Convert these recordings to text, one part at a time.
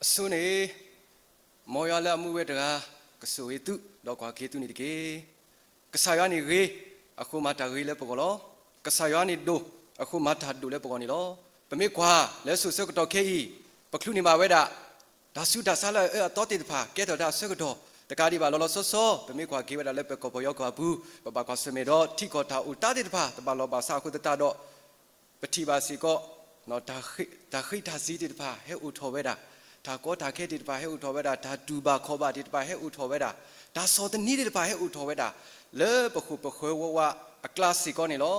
အဆိန့ၣ် မ်ယွၤလၢအမူဝဲတဂၤ ကဆိၣ်ဂ့ၤသု ဒီးကွၢ်က့ၤသုန့ၣ်တက့ၢ်. ကစၢ်ယွၤန့ၣ်ဂ့ၤ, အဃိမၤတၢ်ဂ့ၤလၢပဂီၢ်လီၤ. ကစၢ်ယွၤန့ၣ်ဒိၣ်, အဃိမၤတၢ်ဒိၣ်လၢပဂီၢ်န့ၣ်လီၤ. ပမ့ၢ်ကွၢ်လၢစိၤဆၢကတီၢ်ခဲအံၤ, ပချုးန့ၢ်ဘၣ်ဝဲဒၣ် တၢ်ဆူးတၢ်ဆါလၢအအၢအသီသ့ၣ်တဖၣ် ကဲထီၣ်တၢ်အဆၢကတီၢ်, တကးဒံးဘၣ်လီၤလီၤဆီဆီ ပမ့ၢ်ကွၢ်က့ၤဝဲဒၣ်လၢပကီၢ်ပယီၤကီၢ်အပူၤ, ပဘၣ်ကွၢ်ဆၢၣ်မဲာ်ဒီးထံကီၢ်တၢ်အိၣ်တၢ်သ့ၣ်တဖၣ် တဘၣ်လီၢ်ဘၣ်စးအဃိသတးဒီး ပထံၣ်ဘၣ်စ့ၢ်ကီး တၢ်ဃ့တၢ်စံးသ့ၣ်တဖၣ်ဟဲအိၣ်ထီၣ်ဝဲဒၣ်, တၢ်ကီတၢ်ခဲသ့ၣ်တဖၣ်ဟဲအိၣ်ထီၣ်ဝဲဒၣ်, တၢ်တူၢ်ဘၣ်ခီၣ်ဘၣ်သ့ၣ်တဖၣ်ဟဲအိၣ်ထီၣ်ဝဲဒၣ်, တၢ်ဆီၣ်သနံးသ့ၣ်တဖၣ်ဟဲအိၣ်ထီၣ်ဝဲဒၣ် လၢပဃိၣ်ပဃၢၤဝးဝးအကျါစ့ၢ်ကီးန့ၣ်လီၤ.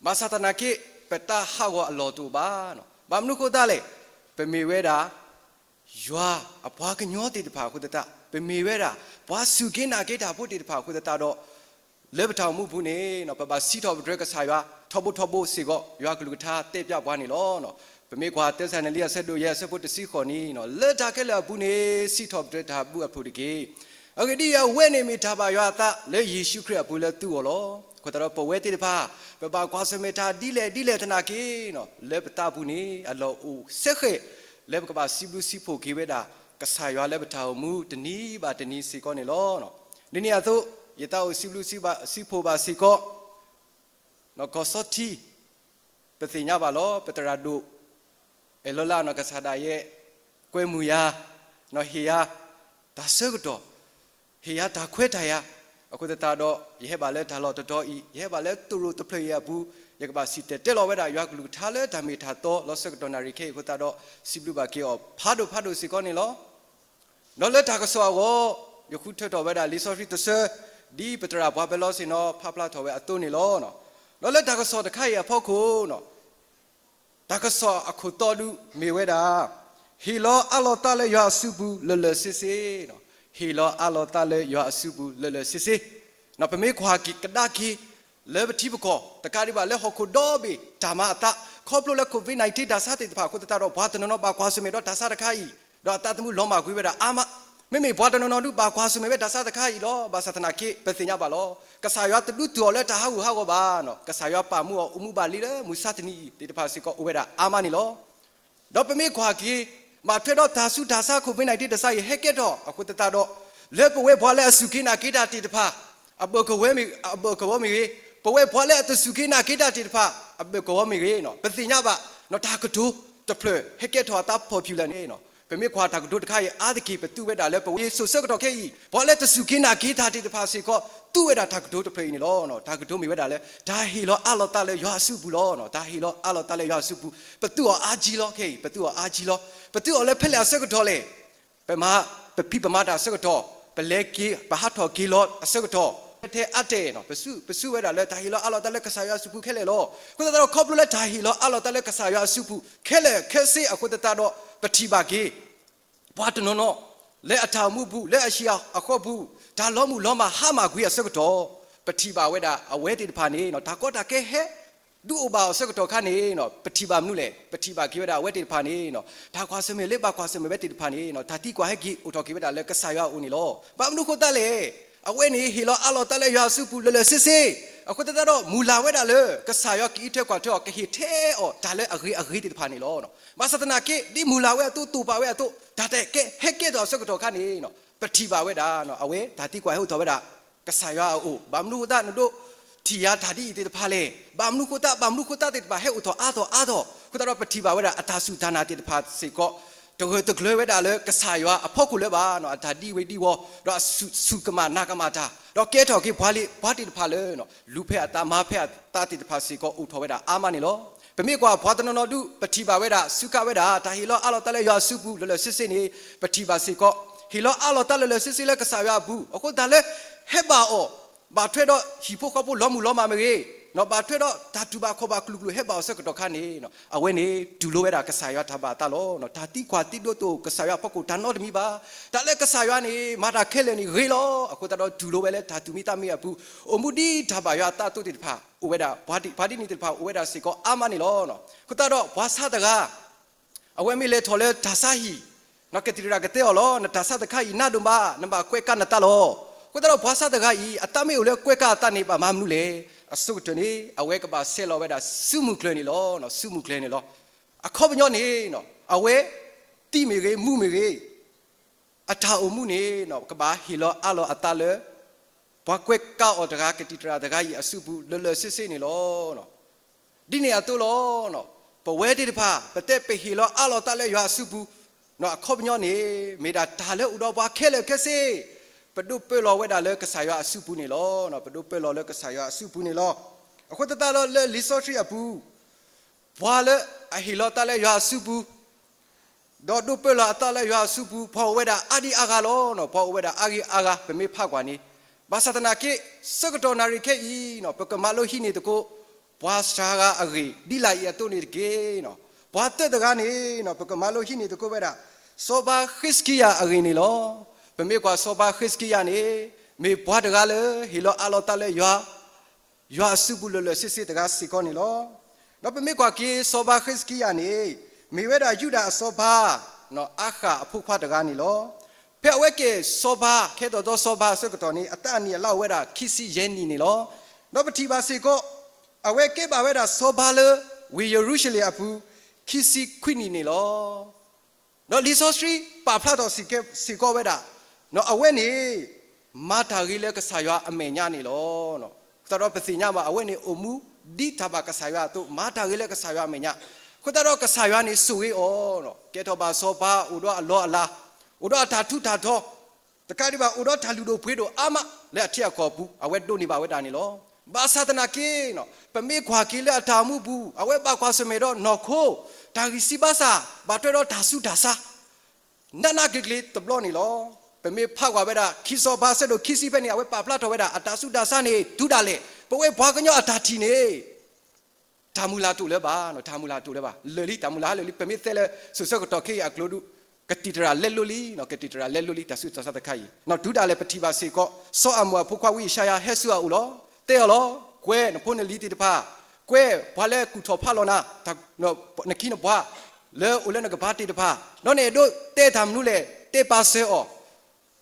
ဘၣ်ဆၣ်သနာ်က့ ပတၢ်ဟးဂီၤအလီၢ်တအိၣ်ဘၣ်. ဘၣ်မနုၤအဃိသတးလဲၣ်, ပမ့ၢ်ဝဲဒၣ် ယွၤအပှၤကညီသ့ၣ်တဖၣ်အဃိသတး, ပမ့ၢ်ဝဲဒၣ် ပှၤစူၢ်က့ၤနာ်က့ၤတၢ်ဖိသ့ၣ်တဖၣ်အဃိသတးဒီး, လၢပတၢ်အိၣ်မူပူၤန့ၣ် ပဘၣ်စံးထီၣ်ပတြၢၤကစၢ်ယွၤ ထီဘိထီဘိစ့ၢ်ကီး ယွၤကလုၢ်ကထါတဲပၠးပှၤန့ၣ်လီၤ. ပမ့ၢ်ကွၢ်သဲစၤလနံ အဆၢဒိၣ်ယဲၢ် အဆၢဖိတဆံဃိးန့ၣ်, လၢတၢ်ခဲလၢာ်အပူၤန့ၣ် စံးထီၣ်ပတြၢၤတၢ်ဘျုးအဖှိၣ်တက့ၢ်. အဂ့ၢ်ဒ်အံၤ, အဝဲန့ၣ်မ့ၢ်တၢ်ဘၣ်ယွၤအသးလၢယ့ၣ်ၡူးခရံာ်အပူၤလၢသုဂီၢ်လီၤ. အဃိသတးဒီးပဝဲသ့ၣ်တဖၣ် ပဘၣ်ကွၢ်ဆၢၣ်မဲာ်တၢ်ဒ်လဲၣ်ဒ်လဲၣ်သနာ်က့ လၢပသးပူၤန့ၣ် အလီၢ်အိၣ်စဲဃဲး လၢပကဘၣ်စံးဘျုးစံးဖှိၣ်က့ၤဝဲဒၣ် ကစၢ်ယွၤလၢပတၢ်အိၣ်မူတနံၤဘၣ်တနံၤစ့ၢ်ကီးန့ၣ်လီၤ. ဒ်န့ၣ်အသိး ယသးအိၣ်စံးဘျုးစံးဖှိၣ်ဘၣ်စ့ၢ်ကီး နီၢ်ကီၢ်စီထံ, ပသ့ၣ်ညါဘၣ်လီၤ ပသရၣ်ဒိၣ် အဲၣ်လီၤလၢနီၢ်ကစၢ်ဒၣ်ယဲ ကွဲမုာ်ယၤ, နီၢ်ဟ့ၣ်ယၤ တၢ်ဆၢကတီၢ်, ဟ့ၣ်ယၤတၢ်ခွဲးတၢ်ယာ်, အဃိသတးဒီး ယဟဲဘၣ်လၢတၢ်လီၢ်တတီၤအံၤ, ယဟဲဘၣ်လၢတရူးတဖျၢၣ်အံၤအပူၤ, ယကဘၣ်စံၣ်တဲၤတဲလီၤဝဲဒၣ်ယွၤကလုၢ်ကထါလၢတၢ်မ့ၢ်တၢ်တီလီၤဆၢကတီၢ်နၣ်ရံၣ်ခဲအံၤအဃိသတးဒီး စံးဘျုးဘၣ်က့ၤအီၤဖးဒိၣ်ဖးဒိၣ်စ့ၢ်ကီးန့ၣ်လီၤ. ဒီးလၢတၢ်ကစီၣ်အဂီၢ် ယဃုထၢထီၣ်ဝဲဒၣ်လံာ်စီဆှံတဆၢ ဒ်ပသရၣ်ပှၤပၢၤလီၢ်ဆ့ၣ်နီၤ ဖးဖျါထီၣ်ဝဲအသိးန့ၣ်လီၤ. ဒီးလၢတၢ်ကစီၣ်တခါအံၤအဖီခိၣ် တၢ်ကစီၣ်အခိၣ်တီဒုးမ့ၢ်ဝဲဒၣ် ဟ့ၣ်လီၤအးလီၤသးလၢယွၤအစုပူၤလၢာ်လၢာ်ဆ့ဆ့, ဟ့ၣ်လီၤအးလီၤသးလၢယွၤအစုပူၤလၢာ်လၢာ်ဆ့ဆ့. ပမ့ၢ်ကွၢ်ကဒါက့ၤ လၢပထံပကီၢ် တကးဒံးဘၣ်လၢဟီၣ်ခိၣ်ဒီဘ့ၣ်တၢ်မၤအသး ခီဖျိလၢ COVID nineteen တၢ်ဆါသ့ၣ်တဖၣ်အဃိသတးဒီး ပှၤတနီၤနီၤဘၣ်ကွၢ်ဆၢၣ်မဲာ်ဒီးတၢ်ဆါတခါအံၤ ဒီးအသးသမူလီၤမၢ်ကွံာ်ဝဲဒၣ်အါမး, မ့မ့ၢ်ပှၤတနီၤနီၤဒုးဘၣ်ကွၢ်ဆၢၣ်မဲာ်ဝဲတၢ်ဆါတခါအံၤလီၤ. ဘၣ်ဆၣ်သနာ်က့ ပသ့ၣ်ညါဘၣ်လီၤ ကစၢ်ယွၤတဒုးတုၤအီၤလၢတၢ်ဟးဂူာ်ဟးဂီၤဘၣ်, ကစၢ်ယွၤပာ်မူအီၤအိၣ်မူဘၣ်လံလၢမုၢ်ဆါတနံၤအံၤသ့ၣ်တဖၣ်စ့ၢ်ကီးအိၣ်ဝဲဒၣ်အါမးန့ၣ်လီၤ. ဒီးပမ့ၢ်ကွၢ်က့ၤ ဘၣ်ထွဲဒီးတၢ်ဆူးတၢ်ဆါ COVID nineteen တၢ်ဆါအံၤဟဲကဲထီၣ်အဃိသတးဒီး လၢပဝဲပှၤလၢအစူၢ်က့ၤနာ်က့ၤတၢ်သ့ၣ်တဖၣ် အဘၢၣ်ကဝီၤမ့ၢ်ဂ့ၤ, ပဝဲပှၤလၢအတစူၢ်က့ၤနာ်က့ၤတၢ်သ့ၣ်တဖၣ် အဘၢၣ်ကဝီၤမ့ၢ်ဂ့ၤ, ပသ့ၣ်ညါဘၣ် တၢ်ကတိၤတဖျၢၣ်ဟဲကဲထီၣ်အသး popular န့ၣ်, ပမ့ၢ်ကွၢ်တၢ်ကတိၤတခါအံၤအါတက့ၢ် ပသူဝဲဒၣ်လၢပဝဲစိၤဆၢကတီၢ်ခဲအံၤ ပှၤလၢတစူၢ်က့ၤနာ်က့ၤတၢ်သ့ၣ်တဖၣ်စ့ၢ်ကီး သူဝဲဒၣ်တၢ်ကတိၤတဖျၢၣ်အံၤန့ၣ်လီၤ. တၢ်ကတိၤမ့ၢ်ဝဲဒၣ်လၢ တၢ်ဟ့ၣ်လီၤအးလီၤသးလၢယွၤအစုပူၤလီၤ. တၢ်ဟ့ၣ်လီၤအးလီၤသးလၢယွၤအစုပူၤ ပသူအီၤအါကံလီၤ. ခဲအံၤ ပသူအီၤအါကံလီၤ. ပသူအီၤလၢဖဲလဲၣ်အဆၢကတီၢ်လဲၣ်. ပမၤ ပဖံးပမၤတၢ်အဆၢကတီၢ်, ပလဲၤက့ၤ ပဟးထီၣ်က့ၤလီၤအဆၢကတီၢ်, ထဲအါတဲာ် ပစူးဝဲဒၣ်လၢတၢ်ဟ့ၣ်လီၤအးလီၤသးလၢကစၢ်ယွၤအစုပူၤခဲလၢာ်လီၤ. အဃိသတးဒီး ခီဖျိလၢတၢ်ဟ့ၣ်လီၤအးလီၤသးလၢကစၢ်ယွၤအစုပူၤခဲလၢာ်ခဲဆ့အဃိသတးဒီး ပထံၣ်ဘၣ်က့ၤ ပှၤတနီၤနီၤ လၢအတၢ်အိၣ်မူပူၤ လၢအဟံၣ်အဃီပူၤ တၢ်လီၤမုၢ်လီၤမၢ်ဟါမၢ်ကွံာ်အဆၢကတီၢ်, ပထံၣ်ဘၣ်ဝဲဒၣ်အဝဲသ့ၣ်တဖၣ်န့ၣ် တၢ်ကီတၢ်ခဲဟဲ ဒုးအိၣ်ဘၣ်အီၤအဆၢကတီၢ်ခါန့ၣ် ပထံၣ်ဘၣ်မနုၤလဲၣ်. ပထံၣ်ဘၣ်က့ၤဝဲဒၣ်အဝဲသ့ၣ်တဖၣ်န့ၣ် တၢ်ကွၢ်ဆၢၣ်မဲာ်လၢဘၣ်ကွၢ်ဆၢၣ်မဲာ်ဝဲသ့ၣ်တဖၣ်န့ၣ် တၢ်သံကွၢ်ဟဲက့ၤအိၣ်ထီၣ်က့ၤဝဲဒၣ်လၢကစၢ်ယွၤအအိၣ်န့ၣ်လီၤ. ဘၣ်မနုၤအဃိသတးလဲၣ်. အဝဲန့ၣ် ဟ့ၣ်လီၤအးလီၤသးလၢယွၤအစုပူၤလၢာ်လၢာ်ဆ့ဆ့ အဃိသတးဒီး မုၢ်လၢ်ဝဲဒၣ်လၢကစၢ်ယွၤကအံးထွဲကွၢ်ထွဲအီၤ ကဟ့ၣ်ထဲအီၤတၢ်လၢအဂ့ၤအဂ့ၤသ့ၣ်တဖၣ်န့ၣ်လီၤ. ဘၣ်ဆၣ်သနာ်က့ ဒ်မုၢ်လၢ်ဝဲအသိး တိာ်ပာ်ဝဲအသိး တၢ်တကဲဟဲကဲထီၣ်အဆၢကတီၢ်ခါန့ၣ် ပထံၣ်ဘၣ်ဝဲဒၣ် အဝဲတၢ်သံကွၢ်ဟဲအိၣ်ထီၣ်ဝဲဒၣ် ကစၢ်ယွၤအအိၣ် ဘၣ်မနုၤအဃိသတး နဒိးထံၣ်ယၤတၢ်ဒ်အံၤသ့ၣ်တဖၣ်လဲၣ်. ဘၣ်မနုၤအဃိသတး ဘၣ်မနုၤအဃိသတးသ့ၣ်တဖၣ် ဟဲအိၣ်ထီၣ်အါထီၣ်အါထီၣ်အဃိသတးဒီး ပထံၣ်ဘၣ်ဝဲဒၣ်အတၢ်စူၢ်တၢ်နာ်သ့ၣ်တဖၣ်စ့ၢ်ကီး တဂၢၢ်တကျၢၤဝဲဒၣ်လၢကစၢ်ယွၤအဖီခိၣ်လၢၤဘၣ်. အတၢ်ဒံဝ့ၤဒံဝီၤ ဒီးအစူၢ်ကမၣ်နာ်ကမၣ်တၢ် ဒီးကဲထီၣ်က့ၤပှၤလံၤပှၤသ့ၣ်တဖၣ်လၢ လူၤဖဲအသးမၤဖဲအသးသ့ၣ်တဖၣ်စ့ၢ်ကီး အိၣ်ထီၣ်ဝဲဒၣ်အါမးန့ၣ်လီၤ. ပမ့ၢ်ကွၢ်ပှၤတနီၤနီၤဒုး ပထံၣ်ဘၣ်ဝဲဒၣ် စူးကါဝဲဒၣ် တၢ်ဟ့ၣ်လီၤအးလီၤသးလၢယွၤအစုပူၤ လၢာ်လၢာ်ဆ့ဆ့န့ၣ် ပထံၣ်ဘၣ်စ့ၢ်ကီး ဟ့ၣ်လီၤအးလီၤသးလၢာ်လၢာ်ဆ့ဆ့လၢကစၢ်ယွၤအပူၤ အဃိသတးလၢ ဟဲဘၣ်အီၤ ဘၣ်ထွဲဒီးဟံၣ်ဖိဃီဖိလီၤမုၢ်လီၤမၢ်မ့ၢ်ဂ့ၤ, ဘၣ်ထွဲဒီးတၢ်တူၢ်ဘၣ်ခီၣ်ဘၣ်ကလုာ်ကလုာ်ဟဲဘၣ်အီၤဆၢကတီၢ်ခါန့ၣ် အဝဲန့ၣ်တူၢ်လိာ်ဝဲဒၣ်ကစၢ်ယွၤတၢ်ဘၣ်အသးလီၤ. တၢ်သံကွၢ်သံဒိးသကိးကစၢ်ယွၤအဖီခိၣ်တၢ်နီတမံၤဘၣ်. တၢ်လၢကစၢ်ယွၤန့ၣ် မၤတၢ်ခဲလၢာ်န့ၣ်ဂ့ၤလီၤ. အဃိသတးဒီးတူၢ်လိာ်ဝဲလၢတၢ်သူၣ်မံသးမံအပူၤ အိၣ်မူဒ်တၢ်ဘၣ်ယွၤအသးအသိးသ့ၣ်တဖၣ် အိၣ်ဝဲဒၣ် ပှၤဒ် ပှၤဒ်န့ၣ်သ့ၣ်တဖၣ် အိၣ်ဝဲဒၣ်စ့ၢ်ကီးအါမးန့ၣ်လီၤ. အဃိသတးဒီးပှၤဆါတဂၤ အဝဲမ့ၢ်လဲၤထီၣ်လၢတၢ်ဆါဟံၣ် ကသံၣ်တရၣ်ကတဲအီၤလီၤ. နတၢ်ဆါတခါအံၤနးဒိၣ်မး နဘၣ်ကွဲးကါနသးလီၤ. အဃိသတးဒီးပှၤဆါတဂၤအံၤ အသးမ့ၢ်အိၣ်လၢကွဲးကါအသးန့ၣ် ဘၣ်မၤမနုၤလဲၣ်. အဆိကတၢၢ်န့ၣ် အဝဲကဘၣ်ဆဲးလီၤဝဲဒၣ်စုမုၢ်ကျၢၤန့ၣ်လီၤ. စုမုၢ်ကျၢၤန့ၣ်လီၤ. အခီပညီန့ၣ် အဝဲ သံးမ့ၢ်ဂ့ၤ, မူးမ့ၢ်ဂ့ၤ, အတၢ်အိၣ်မူန့ၣ် ကဘၣ်ဟ့ၣ်လီၤအးလီၤအသးလၢ ပှၤကွဲးကးအီၤတဂၤ ကတံာ်တရၣ်တဂၤအံၤအစုပူၤ လၢာ်လၢာ်ဆ့ဆ့န့ၣ်လီၤ. ဒ်န့ၣ်အသိးလီၤ. ပဝဲသ့ၣ်တဖၣ် ပတဲပဟ့ၣ်လီၤအးလီၤသးလၢယွၤအစုပူၤ အခီပညီန့ၣ် မ့ၢ်ဒၣ်တၢ်လၢအိၣ်ဒီးပှၤခဲလၢာ်ခဲဆ့ ပဒိးပၢလီၤဝဲဒၣ်လၢကစၢ်ယွၤအစုပူၤန့ၣ်လီၤ. ပဒိးပၢလီၤလၢကစၢ်ယွၤအစုပူၤန့ၣ်လီၤ. အဃိသတးဒီးလၢလံာ်စီဆှံအပူၤ ပှၤလၢအဟ့ၣ်လီၤသးလၢယွၤအစုပူၤ ဒီးဒိးပၢလီၤအသးလၢယွၤအစုပူၤ ပှၤအိၣ်ဝဲဒၣ်အါဒံအါဂၤလီၤ. ပှၤအိၣ်ဝဲဒၣ်အါဂံအါဂၤ ပမ့ၢ်ဖးကွၢ်န့ၣ်, ဘၣ်ဆၣ်သနာ်က့ ဆၢကတီၢ်နၣ်ရံၣ်ခဲအံၤ ပကမၤလိဟံးန့ၢ်သကိး ပှၤစှၤဂၤအဂ့ၢ် ဒ်လာ်အံၤအသိးန့ၣ်တက့ၢ်. ပှၤသၢတဂၤန့ၣ် ပကမၤလိဟံးန့ၢ်သကိးဝဲဒၣ် စီၤပၤဃ့စကံယၤအဂ့ၢ်န့ၣ်လီၤ. ပမ့ၢ်ကွၢ်စီၤပၤဃ့စကံယၤန့ၣ် မ့ၢ်ပှၤတဂၤလၢဟ့ၣ်လီၤအးလီၤသးလၢယွၤ ယွၤအစုပူၤလၢာ်လၢာ်ဆ့ဆ့တဂၤစ့ၢ်ကီးန့ၣ်လီၤ. ဒီးပမ့ၢ်ကွၢ်က့ၤစီၤပၤဃ့စကံယၤန့ၣ် မ့ၢ်ဝဲဒၣ်ယူဒၤအစီၤပၤ အၤဃၣ်အဖိခွါတဂၤန့ၣ်လီၤ. ဖဲအဝဲကဲစီၤပၤ ခဲတီၤဒီးစီၤပၤအဆၢကတီၢ်န့ၣ် အသးအနံၣ်အလါအိၣ်ဝဲဒၣ်ခံဆံယဲၢ်နံၣ်န့ၣ်လီၤ. ဒီးပထံၣ်ဘၣ်စ့ၢ်ကီး အဝဲကဲဘၣ်ဝဲဒၣ်စီၤပၤလၢ ဝ့ၢ်ယရူၤၡလ့ၣ်အပူၤ ခံဆံခွံနံၣ်န့ၣ်လီၤ. ဒီးလံာ်စီဆှံပာ်ဖျါထီၣ်စ့ၢ်ကီးဝဲဒၣ် အဝဲန့ၣ် မၤတၢ်ဂ့ၤလၢကစၢ်ယွၤအမဲာ်ညါန့ၣ်လီၤ. အဃိသတးဒီးပသ့ၣ်ညါဘၣ် အဝဲန့ၣ်အိၣ်မူဒ်တၢ်ဘၣ်ကစၢ်ယွၤအသိး မၤတၢ်ဂ့ၤလၢကစၢ်ယွၤအမဲာ်ညါ, အဃိသတးဒီးကစၢ်ယွၤန့ၣ်ဆိၣ်ဂ့ၤအီၤ, ကဲထီၣ်ဘၣ်စီၤပၤ အိၣ်ဒီးအလီၢ်အလၤ, အိၣ်ဒီးအတၢ်ထူးတၢ်တီၤ, တကးဒံးဘၣ် အိၣ်ဒီးတၢ်လုၢ်ဒိၣ်ပှ့ၤဒိၣ်အါမးလၢအထံအကီၢ်အပူၤ အဝဲဒိးန့ၢ်ဘၣ်ဝဲဒၣ်န့ၣ်လီၤ. ဘၣ်ဆၣ်သနာ်က့ ပမ့ၢ်ကွၢ်က့ၤလၢအတၢ်အိၣ်မူပူၤ အဝဲဘၣ်ကွၢ်ဆၢၣ်မဲာ်ဒီးနီၢ်ခိ တၢ်ဂံၢ်စၢ်ဘါစၢ် ဘၣ်ထွဲဒီးတၢ်ဆူးတၢ်ဆါ နးနးကျံၤကျံၤတဘျီန့ၣ်လီၤ. ပမ့ၢ်ဖးကွၢ်ဝဲဒၣ် ခံစီၤပၤအဆၢဒိၣ်ခံဆံဖဲန့ၣ် အဝဲပာ်ဖျါထီၣ်ဝဲဒၣ် အတၢ်ဆူးတၢ်ဆါန့ၣ် တုၤဒၣ်လဲာ် ပဝဲပှၤကညီအတၢ်ထံၣ်န့ၣ် တၢ်မုၢ်လၢ်တအိၣ်လၢၤဘၣ်, တၢ်မုၢ်လၢ်တအိၣ်လၢၤဘၣ်, လၢာ်လံ တၢ်မုၢ်လၢ်ဟးလၢာ်လံ. ပမ့ၢ်တဲလၢစိၤဆၢကတီၢ်ခဲအံၤအကျိၤဒုး ကတံာ်တရၢ်လဲလိလံ, ကတံာ်တရၢ်လဲလိလံ တၢ်ဆူးတၢ်ဆါတခါအံၤ. တုၤဒၣ်လဲာ်ပထံၣ်ဘၣ်စ့ၢ်ကီး စီၤအၤမိၣ်အဖိခွါဝံယၡါယၤဟဲဆူအအိၣ်လီၤ. တဲအီၤလီၤ, ကွဲးနဖိနလံၤသ့ၣ်တဖၣ်, ကွဲးပှၤလၢကူၣ်ထီၣ်ဖးလီၤနၤ, နခ့နပှၤ လၢအိၣ်လၢနကပၤသ့ၣ်တဖၣ်, ဒီးနအဲၣ်ဒိးတဲတၢ်မနုၤလဲၣ် တဲပာ်စၢၤအီၤ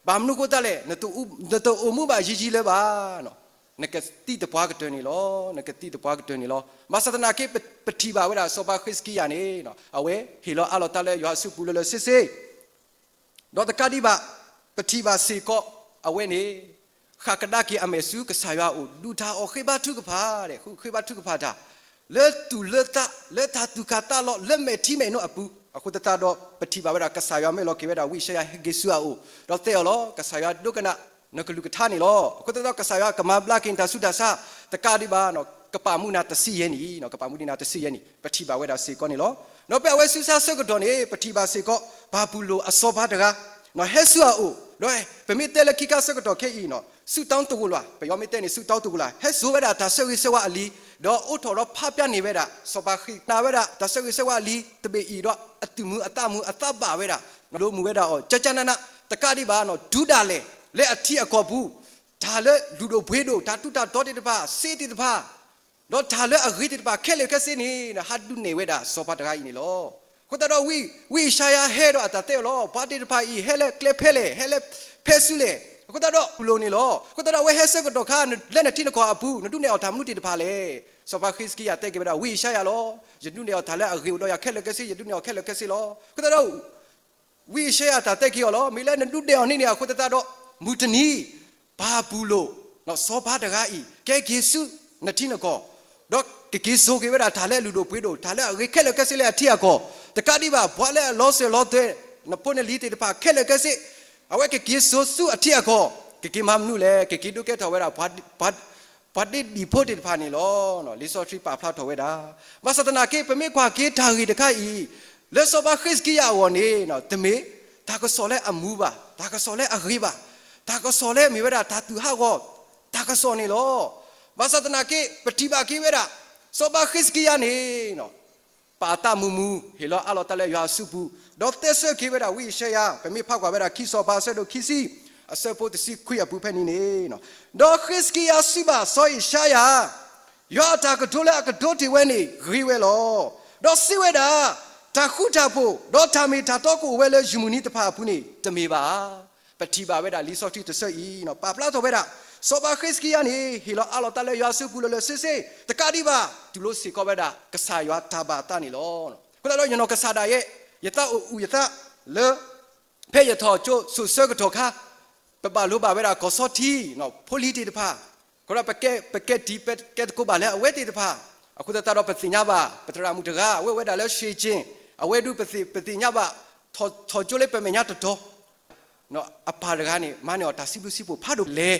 ဘၣ်မနုၤအဃိသတးလဲၣ် နတအိၣ်မူဘၣ်ယံာ်ယံာ်လၢၤဘၣ်, နကသံသပှၢ်ကတၢၢ်န့ၣ်လီၤ, နကသံသပှၢ်ကတၢၢ်န့ၣ်လီၤ. ဘၣ်ဆၣ်သနာ်က့ ပထံၣ်ဘၣ်ဝဲဒၣ်စီၤပၤဃ့စကံယၤန့ၣ် အဝဲဟ့ၣ်လီၤအးလီၤတၢ်လၢယွၤအစုပူၤလၢာ်လၢာ်ဆ့ဆ့ ဒီးတကးဒံးဘၣ် ပထံၣ်ဘၣ်စ့ၢ်ကီး အဝဲန့ၣ် ဃၣ်ကဒါက့ၤအမဲာ်ဆူကစၢ်ယွၤအအိၣ် ဒုးတၢ်အီၣ်ဃ့ဘါထုကဖၣ်, ဃ့ဘါထုကဖၣ်တၢ် လၢသူၣ်လၢသး လၢတၢ်သူၣ်ကၢ်သးလီၤ လၢမဲာ်ထံမဲာ်နိအပူၤ. အဃိသတးဒီး ပထံၣ်ဘၣ်ဝဲဒၣ် ကစၢ်ယွၤမၢလီၤက့ၤဝဲဒၣ်ဝံယၡါယၤဟဲက့ၤဆူအအိၣ် ဒီးတဲအီၤလီၤ, ကစၢ်ယွၤဒိကနၣ် နကလုၢ်ကထါန့ၣ်လီၤ. အဃိသတးဒီး ကစၢ်ယွၤကမၤဘျါက့ၤနတၢ်ဆူးတၢ်ဆါ တကးဒံးဘၣ် ကပာ်မူနၤတဆံယဲၢ်နံၣ်, ကပာ်မူဒံးနၤတဆံယဲၢ်နံၣ် ပထံၣ်ဘၣ်ဝဲဒၣ်စ့ၢ်ကီးန့ၣ်လီၤ. ဒီးဖဲအဝဲဆူညါဆၢကတီၢ်န့ၣ် ပထံၣ်ဘၣ်စ့ၢ်ကီး ဘၤဘူလိၣ်အစီၤပၤတဂၤ ဟဲဆူအအိၣ်, ဒီးပမ့ၢ်တဲလၢခံခါဆၢကတီၢ်ခဲအံၤ ဆူၣ်တီတကလး, ပယီၤမ့ၢ်တဲန့ၣ် ဆူၣ်တီတကလး, ဟဲစိာ်ဝဲဒၣ်တၢ်ဆၢဂ့ၤဆၢဝါအလံၤ, ဒီးအိးထီၣ်ဒီးဖးဖျါန့ၢ်ဝဲဒၣ် စီၤပၤဃ့ၢ်နၤဝဲဒၣ် တၢ်ဆၢဂ့ၤဆၢဝါအလံၤတဘ့ၣ်အံၤဒီး အသုးမုၢ်အသးမုၢ်အသးဘၣ်ဝဲဒၣ် ဒိးမုၢ်ဝဲဒၣ်အီၤ ကကနန, တကးဒံးဘၣ် တုၤဒၣ်လဲာ်လၢအထံအကီၢ်ပူၤ တၢ်လၢလုၢ်ဒိၣ်ပှ့ၤဒိၣ် တၢ်ထူးတၢ်တီၤသ့ၣ်တဖၣ် စ့သ့ၣ်တဖၣ် ဒီးတၢ်လၢအဂ့ၤသ့ၣ်တဖၣ်ခဲလၢာ်ခဲဆ့န့ၣ် ဟးဒုးနဲၣ်ဝဲဒၣ်စီၤပၤတဂၤအံၤန့ၣ်လီၤ. အဃိသတးဒီး ဝံယၡါယၤဟဲဒီးအတၢ်တဲအီၤလီၤ, ပှၤသ့ၣ်တဖၣ်အံၤ ဟဲလၢကျဲဖဲလဲၣ်, ဟဲလၢဖဲဆူလဲၣ်. အဃိသတးဒီး ဘၤဘူလိၣ်န့ၣ်လီၤ. အဃိသတးဒီး အဝဲဟဲဆၢကတီၢ်ခါ လၢနထံနကီၢ်အပူၤ နဒုးနဲၣ်အီၤတၢ်မနုၤသ့ၣ်တဖၣ်လဲၣ်. စီၤပၤဃ့စကံယၤတဲက့ၤဝဲဒၣ် ဝံယၡါယၤလီၤ, ယဒုးနဲၣ်အီၤတၢ်လၢအဂ့ၤအိၣ်ဒီးယၤခဲလၢာ်ခဲဆ့, ယဒုးနဲၣ်အီၤခဲလၢာ်ခဲဆ့လီၤ. အဃိသတးဒီး ဝံယၡါယၤတၢ်တဲက့ၤအီၤလီၤ, မ့ၢ်လၢနဒုးနဲၣ်အီၤန့ၣ်န့ၣ် အဃိသတးဒီး မုၢ်တနံၤ ဘၤဘူလိၣ် စီၤပၤတဂၤအံၤ ကဟဲက့ၤဆူနထံနကီၢ်, ဒီးကက့ၤစိာ်က့ၤဝဲဒၣ်တၢ်လၢအလုၢ်ဒိၣ်ပှ့ၤဒိၣ် တၢ်လၢအဂ့ၤခဲလၢာ်ခဲဆ့လၢအထံအကီၢ်, တကးဒံးဘၣ် ပှၤလၢအလီၤစၢၤလီၤသွဲၣ် နဖိနလံၤသ့ၣ်တဖၣ်ခဲလၢာ်ခဲဆ့ အဝဲကက့ၤစိာ်ဆူအထံအကီၢ်, ကက့ၤမၤမနုၤလဲၣ်, ကက့ၤဒုးကဲထီၣ်ဝဲဒၣ် ပှၤဒ့ဒံၣ်ဖိသ့ၣ်တဖၣ်န့ၣ်လီၤ. လံာ်စီဆှံပာ်ဖျါထီၣ်ဝဲဒၣ်, ဘၣ်ဆၣ်သနာ်က့ ပမ့ၢ်ကွၢ်က့ၤတၢ်ဂ့ၢ်တခါအံၤ လၢစီၤပၤဃ့စကံယၤအဂီၢ်န့ၣ် တမ့ၢ်တၢ်ကစီၣ်လၢအမူဘၣ်, တၢ်ကစီၣ်လၢအဂ့ၤဘၣ်, တၢ်ကစီၣ်လၢမ့ၢ်ဝဲဒၣ်တၢ်သူၣ်ဟးဂီၤ တၢ်ကစီၣ်န့ၣ်လီၤ. ဘၣ်ဆၣ်သနာ်က့ ပထံၣ်ဘၣ်က့ၤဝဲဒၣ် စီၤပၤဃ့စကံယၤန့ၣ် ပာ်အသးမုာ်မုာ် ဟ့ၣ်လီၤအးလီၤတၢ်လၢယွၤအစုပူၤ, ဒီးသဲဆၢက့ၤဝဲဒၣ်ဝံယၡါယၤ, ပမ့ၢ်ဖးကွၢ်ဝဲဒၣ်ခံစီၤပၤအဆၢဒိၣ်ခံဆံ အဆၢဖိတဆံခွံအပူၤဖဲန့ၣ်န့ၣ်, ဒီးဃ့စကံယၤစံးဘၣ်စီၤယၡါယၤ, ယွၤအတၢ်ကတိၤလၢအကတိၤတ့ၢ်ဝဲန့ၣ် ဂ့ၤဝဲလီၤ. ဒီးစံးဝဲဒၣ်, တၢ်ဃူတၢ်ဖိး ဒီးတၢ်မ့ၢ်တၢ်တီကအိၣ်ဝဲလၢယုၢ်မုၢ်နံၤတဖၣ်အပူၤန့ၣ် တမ့ၢ်ဘၣ်. ပထံၣ်ဘၣ်ဝဲဒၣ်လံာ်စီဆှံတဆၢအံၤ ပာ်ဖျါထီၣ်ဝဲဒၣ် စီၤပၤဃ့စကံယၤန့ၣ် ဟ့ၣ်လီၤအးလီၤတၢ်လၢယွၤအစုပူၤလၢာ်လၢာ်ဆ့ဆ့, တကးဒံးဘၣ် တူၢ်လိာ်စ့ၢ်ကီးဝဲဒၣ် ကစၢ်ယွၤတၢ်ဘၣ်အသးန့ၣ်လီၤ. အဃိသတးဒီး ယနီၢ်ကစၢ်ဒၣ်ယဲ ယသးအိၣ်အူၣ်ယသး လၢ ဖဲယထီၣ်ကၠိဆိၣ်ဆၢကတီၢ်ခါ, ပဘၣ်လိၣ်ဘၣ်ဝဲဒၣ်ကီၢ်စီထံ, ဖိလံၤသ့ၣ်တဖၣ်, အဃိဒီး ပကဲတံၤပကဲသကိးဘၣ်လၢအဝဲသ့ၣ်တဖၣ်, အဃိသတးဒီးပသ့ၣ်ညါဘၣ် ပသရၣ်မုၣ်တဂၤ အဝဲဝဲဒၣ်လၢ ရွှေကျင်, အဝဲဒုးပသ့ၣ်ညါဘၣ် ထီၣ်ကၠိလၢပမဲာ်ညါတတီၤ အပၢ်တဂၤန့ၣ် မၤန့ၢ်အီၤတၢ်စံးဘျုးစံးဖှိၣ်ဖးဒိၣ်လဲၣ်,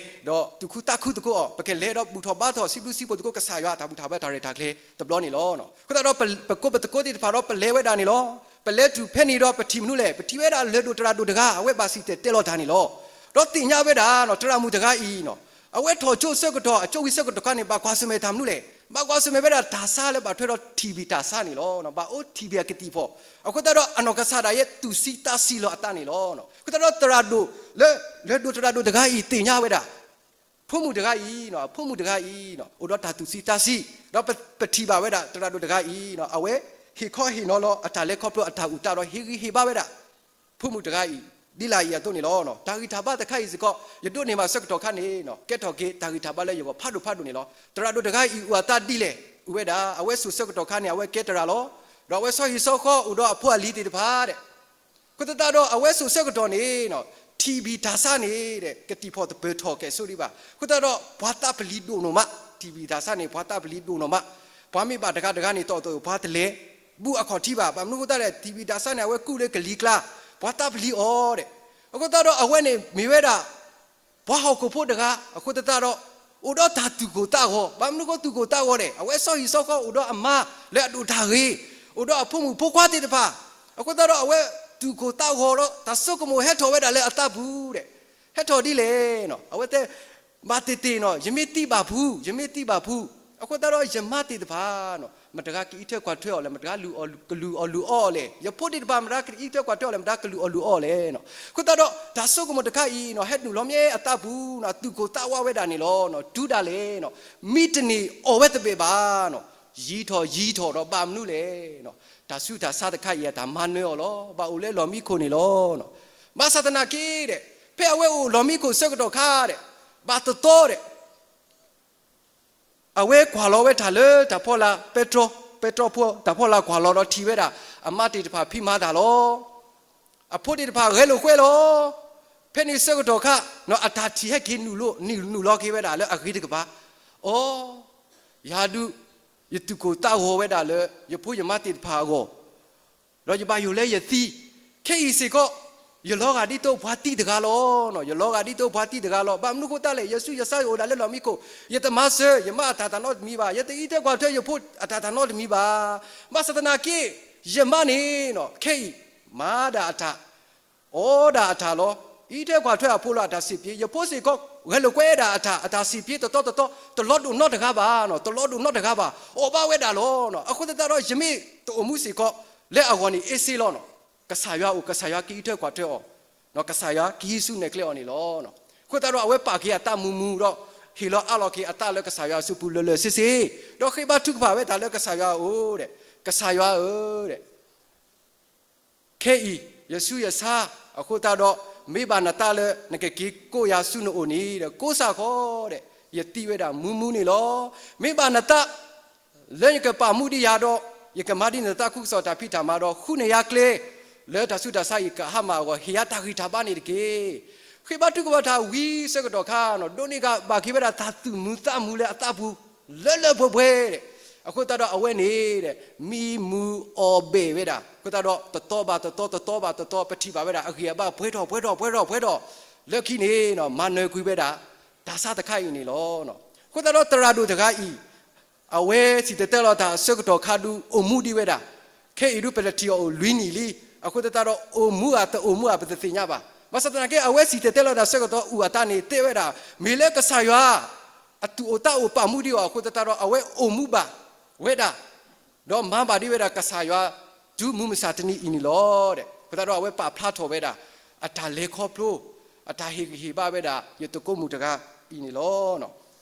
ဒီးသူၣ်ခုသးခုသကိးအီၤ, ပကလဲၤဒီးဘူၣ်ထီၣ်ဘါထီၣ်စံးဘျုးစံးဖှိၣ်သကိးကစၢ်ယွၤအတၢ်ဘူၣ်ထီၣ်ဘါထီၣ်ရဲၣ်တၢ်ကျဲၤတဘျီန့ၣ်လီၤ. အဃိသတးဒီး ပကိးပသကိးသ့ၣ်တဖၣ်ဒီးပလဲၤဝဲဒၣ်န့ၣ်လီၤ. ပလဲၤတုၤဖဲန့ၣ်ဒီးပထံၣ်မနုၤလဲၣ်, ပထံၣ်ဝဲဒၣ်လၢၢ်ဒိၣ်သရၣ်ဒိၣ်တဂၤ အဝဲဘၣ်စံၣ်တဲၤတဲလီၤတၢ်န့ၣ်လီၤ. ဒီးသ့ၣ်ညါဝဲဒၣ် သရၣ်မုၣ်တဂၤအံၤ အဝဲထီၣ်ကၠိဆၢကတီၢ် အကၠိဝံၤဆၢကတီၢ်ခါန့ၣ် ဘၣ်ကွၢ်ဆၢၣ်မဲာ်တၢ်မနုၤလဲၣ်, ဘၣ်ကွၢ်ဆၢၣ်မဲာ်ဝဲဒၣ်တၢ်ဆါလၢဘၣ်ထွဲဒီး ထံၣ်ဘံၣ်တၢ်ဆါန့ၣ်လီၤ. ဘၣ်အိၣ်ထံၣ်ဘံၣ်အကသံၣ်ဖီၣ်, အဃိသတးဒီးအနီၢ်ကစၢ်ဒၣ်ယဲ သူၣ်ဆံးသးဆံးလီၤအသးန့ၣ်လီၤ. အဃိသတးဒီးသရၣ်ဒိၣ်လၢ လၢၢ်ဒိၣ်သရၣ်ဒိၣ်တဂၤအံၤသ့ၣ်ညါဝဲဒၣ် ဖိမုၣ်တဂၤအံၤ, ဖိမုၣ်တဂၤအံၤ အိၣ်ဒီးတၢ်သူၣ်ဆံးသးဆံး, ဒီးပထံၣ်ဘၣ်ဝဲဒၣ် သရၣ်ဒိၣ်တဂၤအံၤ အဝဲဟ့ၣ်ခီဟ့ၣ်နီၤလီၤအတၢ်လဲၤခီဖျိအတၢ်အုၣ်အသးဒီး ဟ့ၣ်ဂံၢ်ဟ့ၣ်ဘါဝဲဒၣ် ဖိမုၣ်တဂၤအံၤ ဒ်လာ်အံၤအသိးန့ၣ်လီၤ. တၢ်ဂံၢ်တၢ်ဘါတခါအံၤစ့ၢ်ကီး ယဒိးန့ၢ်ဘၣ်ဆၢကတီၢ်ခါန့ၣ် ကဲထီၣ်က့ၤတၢ်ဂံၢ်တၢ်ဘါလၢယဂီၢ်ဖးဒိၣ်ဖးဒိၣ်န့ၣ်လီၤ. သရၣ်ဒိၣ်တဂၤအံၤ အုၣ်အသးဒ်လဲၣ် အုၣ်ဝဲဒၣ် အဝဲဆိၣ်ဆၢကတီၢ်ခါန့ၣ် အဝဲကဲသရၣ်လီၤ. ဒီးအဝဲဆီဟံၣ်ဆီဃီအိၣ်ဒီးအဖိအလံၤသ့ၣ်တဖၣ်ဒီး အဃိသတးဒီး အဝဲဆိၣ်ဆၢကတီၢ်န့ၣ် ထံၣ်ဘံၣ်တၢ်ဆါန့ၣ်ဒီး ကသံၣ်ဖီၣ်တပၢၢ်ထီၣ်ကဲၣ်ဆိဒံးဘၣ်. အဃိသတးဒီး ပှၤသးပလံၤဒိၣ်နီၢ်မး, ထံၣ်ဘံၣ်တၢ်ဆါန့ၣ် ပှၤသးပလံၤဒိၣ်နီၢ်မး, ပှၤမ့ၢ်ဘၣ်တဂၤတဂၤန့ၣ် တအိၣ်တအိၣ် ပှၤတလဲၤ ဘူၣ်အခီၣ်ထံးဘၣ်. ဘၣ်မနုၤအဃိသတးလဲၣ်, ထံၣ်ဘံၣ်တၢ်ဆါန့ၣ် အဝဲကူၣ်လၢကလံၤကျါ, ပှၤသးပလံၤအီၤဒီး အဃိသတးဒီး အဝဲန့ၣ်မ့ၢ်ဝဲဒၣ် ပှၤဟီၣ်ခိၣ်ဖိတဂၤ အဃိသတးဒီး အိၣ်ဒီးတၢ်သူၣ်ကိၢ်သးဂီၤ. ဘၣ်မနုၤအဃိသူၣ်ကိၢ်သးဂီၤလဲၣ်, အဝဲဆီဟံၣ်ဆီဃီအိၣ်ဒီးအမါလၢအဒိၣ်တၢ်ဂ့ၤ, အိၣ်ဒီးအဖိမုၣ်ဖိခွါသ့ၣ်တဖၣ်, အဃိသတးဒီး အဝဲသူၣ်ကိၢ်သးဂီၤဒီး တၢ်ဆိကမိၣ်ဟဲထီၣ်ဝဲဒၣ်လၢအသးပူၤဒီး ဟဲထီၣ်ဒ်လဲၣ်, အဝဲတဲ ဘၣ်သ့ၣ်သ့ၣ်နီၤ ယမ့ၢ်သံဘၣ်ဖုး, ယမ့ၢ်သံဘၣ်ဖုး, အဃိသတးဒီး ယမါသ့ၣ်တဖၣ် မတၤတဂၤကအံးထွဲကွၢ်ထွဲအီၤလဲၣ်, မတၤတဂၤကလုၢ်အီၣ်လုၢ်အီလီၤလဲၣ်, ယဖိသ့ၣ်တဖၣ် မတၤတဂၤကအံးထွဲကွၢ်ထွဲအီၤလဲၣ်, မတၤတဂၤကလုၢ်အီၣ်လုၢ်အီလီၤလဲၣ်. အဃိသတးဒီး တၢ်ဆိကမိၣ်တခါအံၤနီၤ ဟဲနုာ်လီၤမ့ၢ်အသးပူၤနီၤ သူၣ်ကိၢ်သးဝါဝဲဒၣ်န့ၣ်လီၤ. တုၤဒၣ်လဲာ်နီၤ မံတန့ၢ်အီၣ်ဝဲတဘ့ၣ်ဘၣ်နီၤ ယံၤထီၣ်ယံၤထီၣ်ဒီး ဘၣ်မနုၤလဲၣ်, တၢ်ဆူးတၢ်ဆါတခါအံၤ အတၢ်မၤနၢၤအီၤလီၤ. ဘၣ်အိၣ်လၢလီၢ်မံခိၣ်န့ၣ်လီၤ. ဘၣ်ဆၣ်သနာ်က့ဒီး ဖဲအဝဲအိၣ်လီၢ်မံခိၣ်ဆၢကတီၢ်ခါဒီး ဘၣ်တသီဒီး အဝဲကွၢ်လီၤဝဲတၢ်လၢတၢ်ဖီလာ် ပဲတြီ, ပဲတြီဖိတၢ်ဖီလာ်ကွၢ်လီၤဒီးထံၣ်ဝဲဒၣ် အမါသ့ၣ်တဖၣ်ဖံးမၤတၢ်လီၤ. အဖိသ့ၣ်တဖၣ်ဂဲၤလိာ်ကွဲလီၤ. ဖဲန့ၣ်ဆၢကတီၢ်ခါ အတၢ်ထံၣ်ဟဲက့ၤနုာ်လီၤက့ၤဝဲဒၣ်လၢအဂ့ၤတကပၤ, အိ, ယၤဒုး ယသူၣ်ကိၢ်သးဂီၤဝဲဒၣ်လၢ ယဖိယမါသ့ၣ်တဖၣ်အဂီၢ် ဒီးယဘၣ်ယိၣ်လၢယသံ, ခဲအံၤစ့ၢ်ကီး ယလီၤဂာ်ဒ်သိးပှၤသံတဂၤလီၤ. ယလီၤဂာ်ဒ်သိးပှၤသံတဂၤလီၤ. ဘၣ်မနုၤအဃိသတးလဲၣ်, ယဆူးယဆါယအိၣ်ဒၣ်လၢလီၢ်မံခိၣ်, ယတမၤစၢၤယမါအတၢ်တၢ်နီတမံၤဘၣ်, ယတအံးထွဲကွၢ်ထွဲယဖိအတၢ်တၢ်နီတမံၤဘၣ်. ဘၣ်ဆၣ်သနာ်က့ ယမါန့ၣ် ခဲအံၤ မၤဒၣ်အတၢ် အီဒၣ်အတၢ်လီၤ. အံးထွဲကွၢ်ထွဲအဖိလၢအတၢ်စံၣ်ပျ့, ယဖိစ့ၢ်ကီး ဂဲၤလိာ်ကွဲဒၣ်အတၢ်, အတၢ်စံၣ်ပျ့တတီတတီ, တလီၤဒိၣ်နီတဂၤဘၣ်, တလီၤဒိၣ်နီတဂၤဘၣ်, အီၣ်ဘၣ်ဝဲဒၣ်လီၤ. အဃိသတးဒီး ယမ့ၢ်တအိၣ်မူစ့ၢ်ကီး လၢအဂီၢ်န့ၣ် အ့စ့လီၤ. ကစၢ်ယွၤအိၣ်, ကစၢ်ယွၤကအံးထွဲကွၢ်ထွဲအီၤ, ကစၢ်ယွၤကဟံးဆူနဲၣ်ကျဲအီၤန့ၣ်လီၤ. အဃိသတးဒီး အဝဲပာ်က့ၤအသးမုာ်မုာ်ဒီး ဟ့ၣ်လီၤအးလီၤက့ၤအသးလၢကစၢ်ယွၤအစုပူၤလၢာ်လၢာ်ဆ့ဆ့, ဒီးဃ့ဘါထုကဖၣ်ဝဲတၢ်လၢကစၢ်ယွၤအအိၣ်ဒီး, ကစၢ်ယွၤဧၢ ခဲအံၤ ယဆူးယဆါအဃိသတးဒီး, မ့ၢ်ဘၣ်နသးလၢနကက့ၤကိးယၤဆူနအိၣ်န့ၣ်ဒီး ကိးစ့ၢ်ကီးဒီး, ယသံဝဲဒၣ်မူမူန့ၣ်လီၤ. မ့ၢ်ဘၣ်နသး လၢယကပာ်မူဒံးယၤဒီး, ယကမၤဒ်နသးခုကစီၣ်တၢ်ဖံးတၢ်မၤဒီး ဃုန့ၢ်ယၤကျဲ လၢတၢ်ဆူးတၢ်ဆါအံၤကဟါမၢ်အဂီၢ် ဟ့ၣ်ယၤတၢ်ဂံၢ်တၢ်ဘါန့ၣ်တက့ၢ်. ဃ့ဘါထုကဖၣ်တၢ်ဝံၤဆၢကတီၢ်ခါ, ဒိးန့ၢ်ကဘၣ်က့ၤဝဲဒၣ်တၢ်သူၣ်မုာ်သးမုာ်လၢအသးပူၤ လၢလၢပှဲၤပှဲၤဒီး, အဃိသတးဒီးအဝဲန့ၣ်ဒီး မံမုာ်အီၣ်ဘဲၣ်ဝဲဒၣ်, အဃိသတးဒီး တတီဘၣ်တတီ, တတီဘၣ်တတီ, ပထံၣ်ဘၣ်ဝဲဒၣ်အဂံၢ်အဘါပှဲၤထီၣ်ပှဲၤထီၣ်ပှဲၤထီၣ်ပှဲၤထီၣ်, လၢခံန့ၣ် မၤနၢၤကွံာ်ဝဲဒၣ် တၢ်ဆါတခါအံၤန့ၣ်လီၤ. အဃိသတးဒီးသရၣ်ဒိၣ်တဂၤအံၤ အဝဲစံၣ်တဲၤတဲလီၤတၢ်အဆၢကတီၢ်ခါဒုးအိၣ်မူဒံးဝဲဒၣ်, ခဲအံၤဒုးပတထံၣ်အီၤအိၣ်လွံၢ်နံၣ်လံ, အဃိသတးဒီးအိၣ်မူဧါတအိၣ်မူဧါပတသ့ၣ်ညါဘၣ်. ဘၣ်ဆၣ်သနာ်က့ အဝဲစံၣ်တဲၤတဲလီၤတၢ်ဆၢကတီၢ်အုၣ်အသးန့ၣ်တဲဝဲဒၣ်, မ့ၢ်လၢကစၢ်ယွၤ အသူၣ်အိၣ်သးအိၣ်ပာ်မူဒံးအီၤအဃိသတးဒီး အဝဲအိၣ်မူဘၣ်ဝဲဒၣ် ဒီးမၤဘၣ်ဒံးဝဲဒၣ်ကစၢ်ယွၤ တုၤမုၢ်မဆါတနံၤအံၤန့ၣ်လီၤ. အဃိသတးဒီးအဝဲပာ်ဖျါထီၣ်ဝဲဒၣ် အတၢ်လဲၤခီဖျိ, အတၢ်ဟ့ၣ်ဂံၢ်ဟ့ၣ်ဘါဝဲဒၣ် ယသကိးမုၣ်တဂၤအံၤန့ၣ်လီၤ.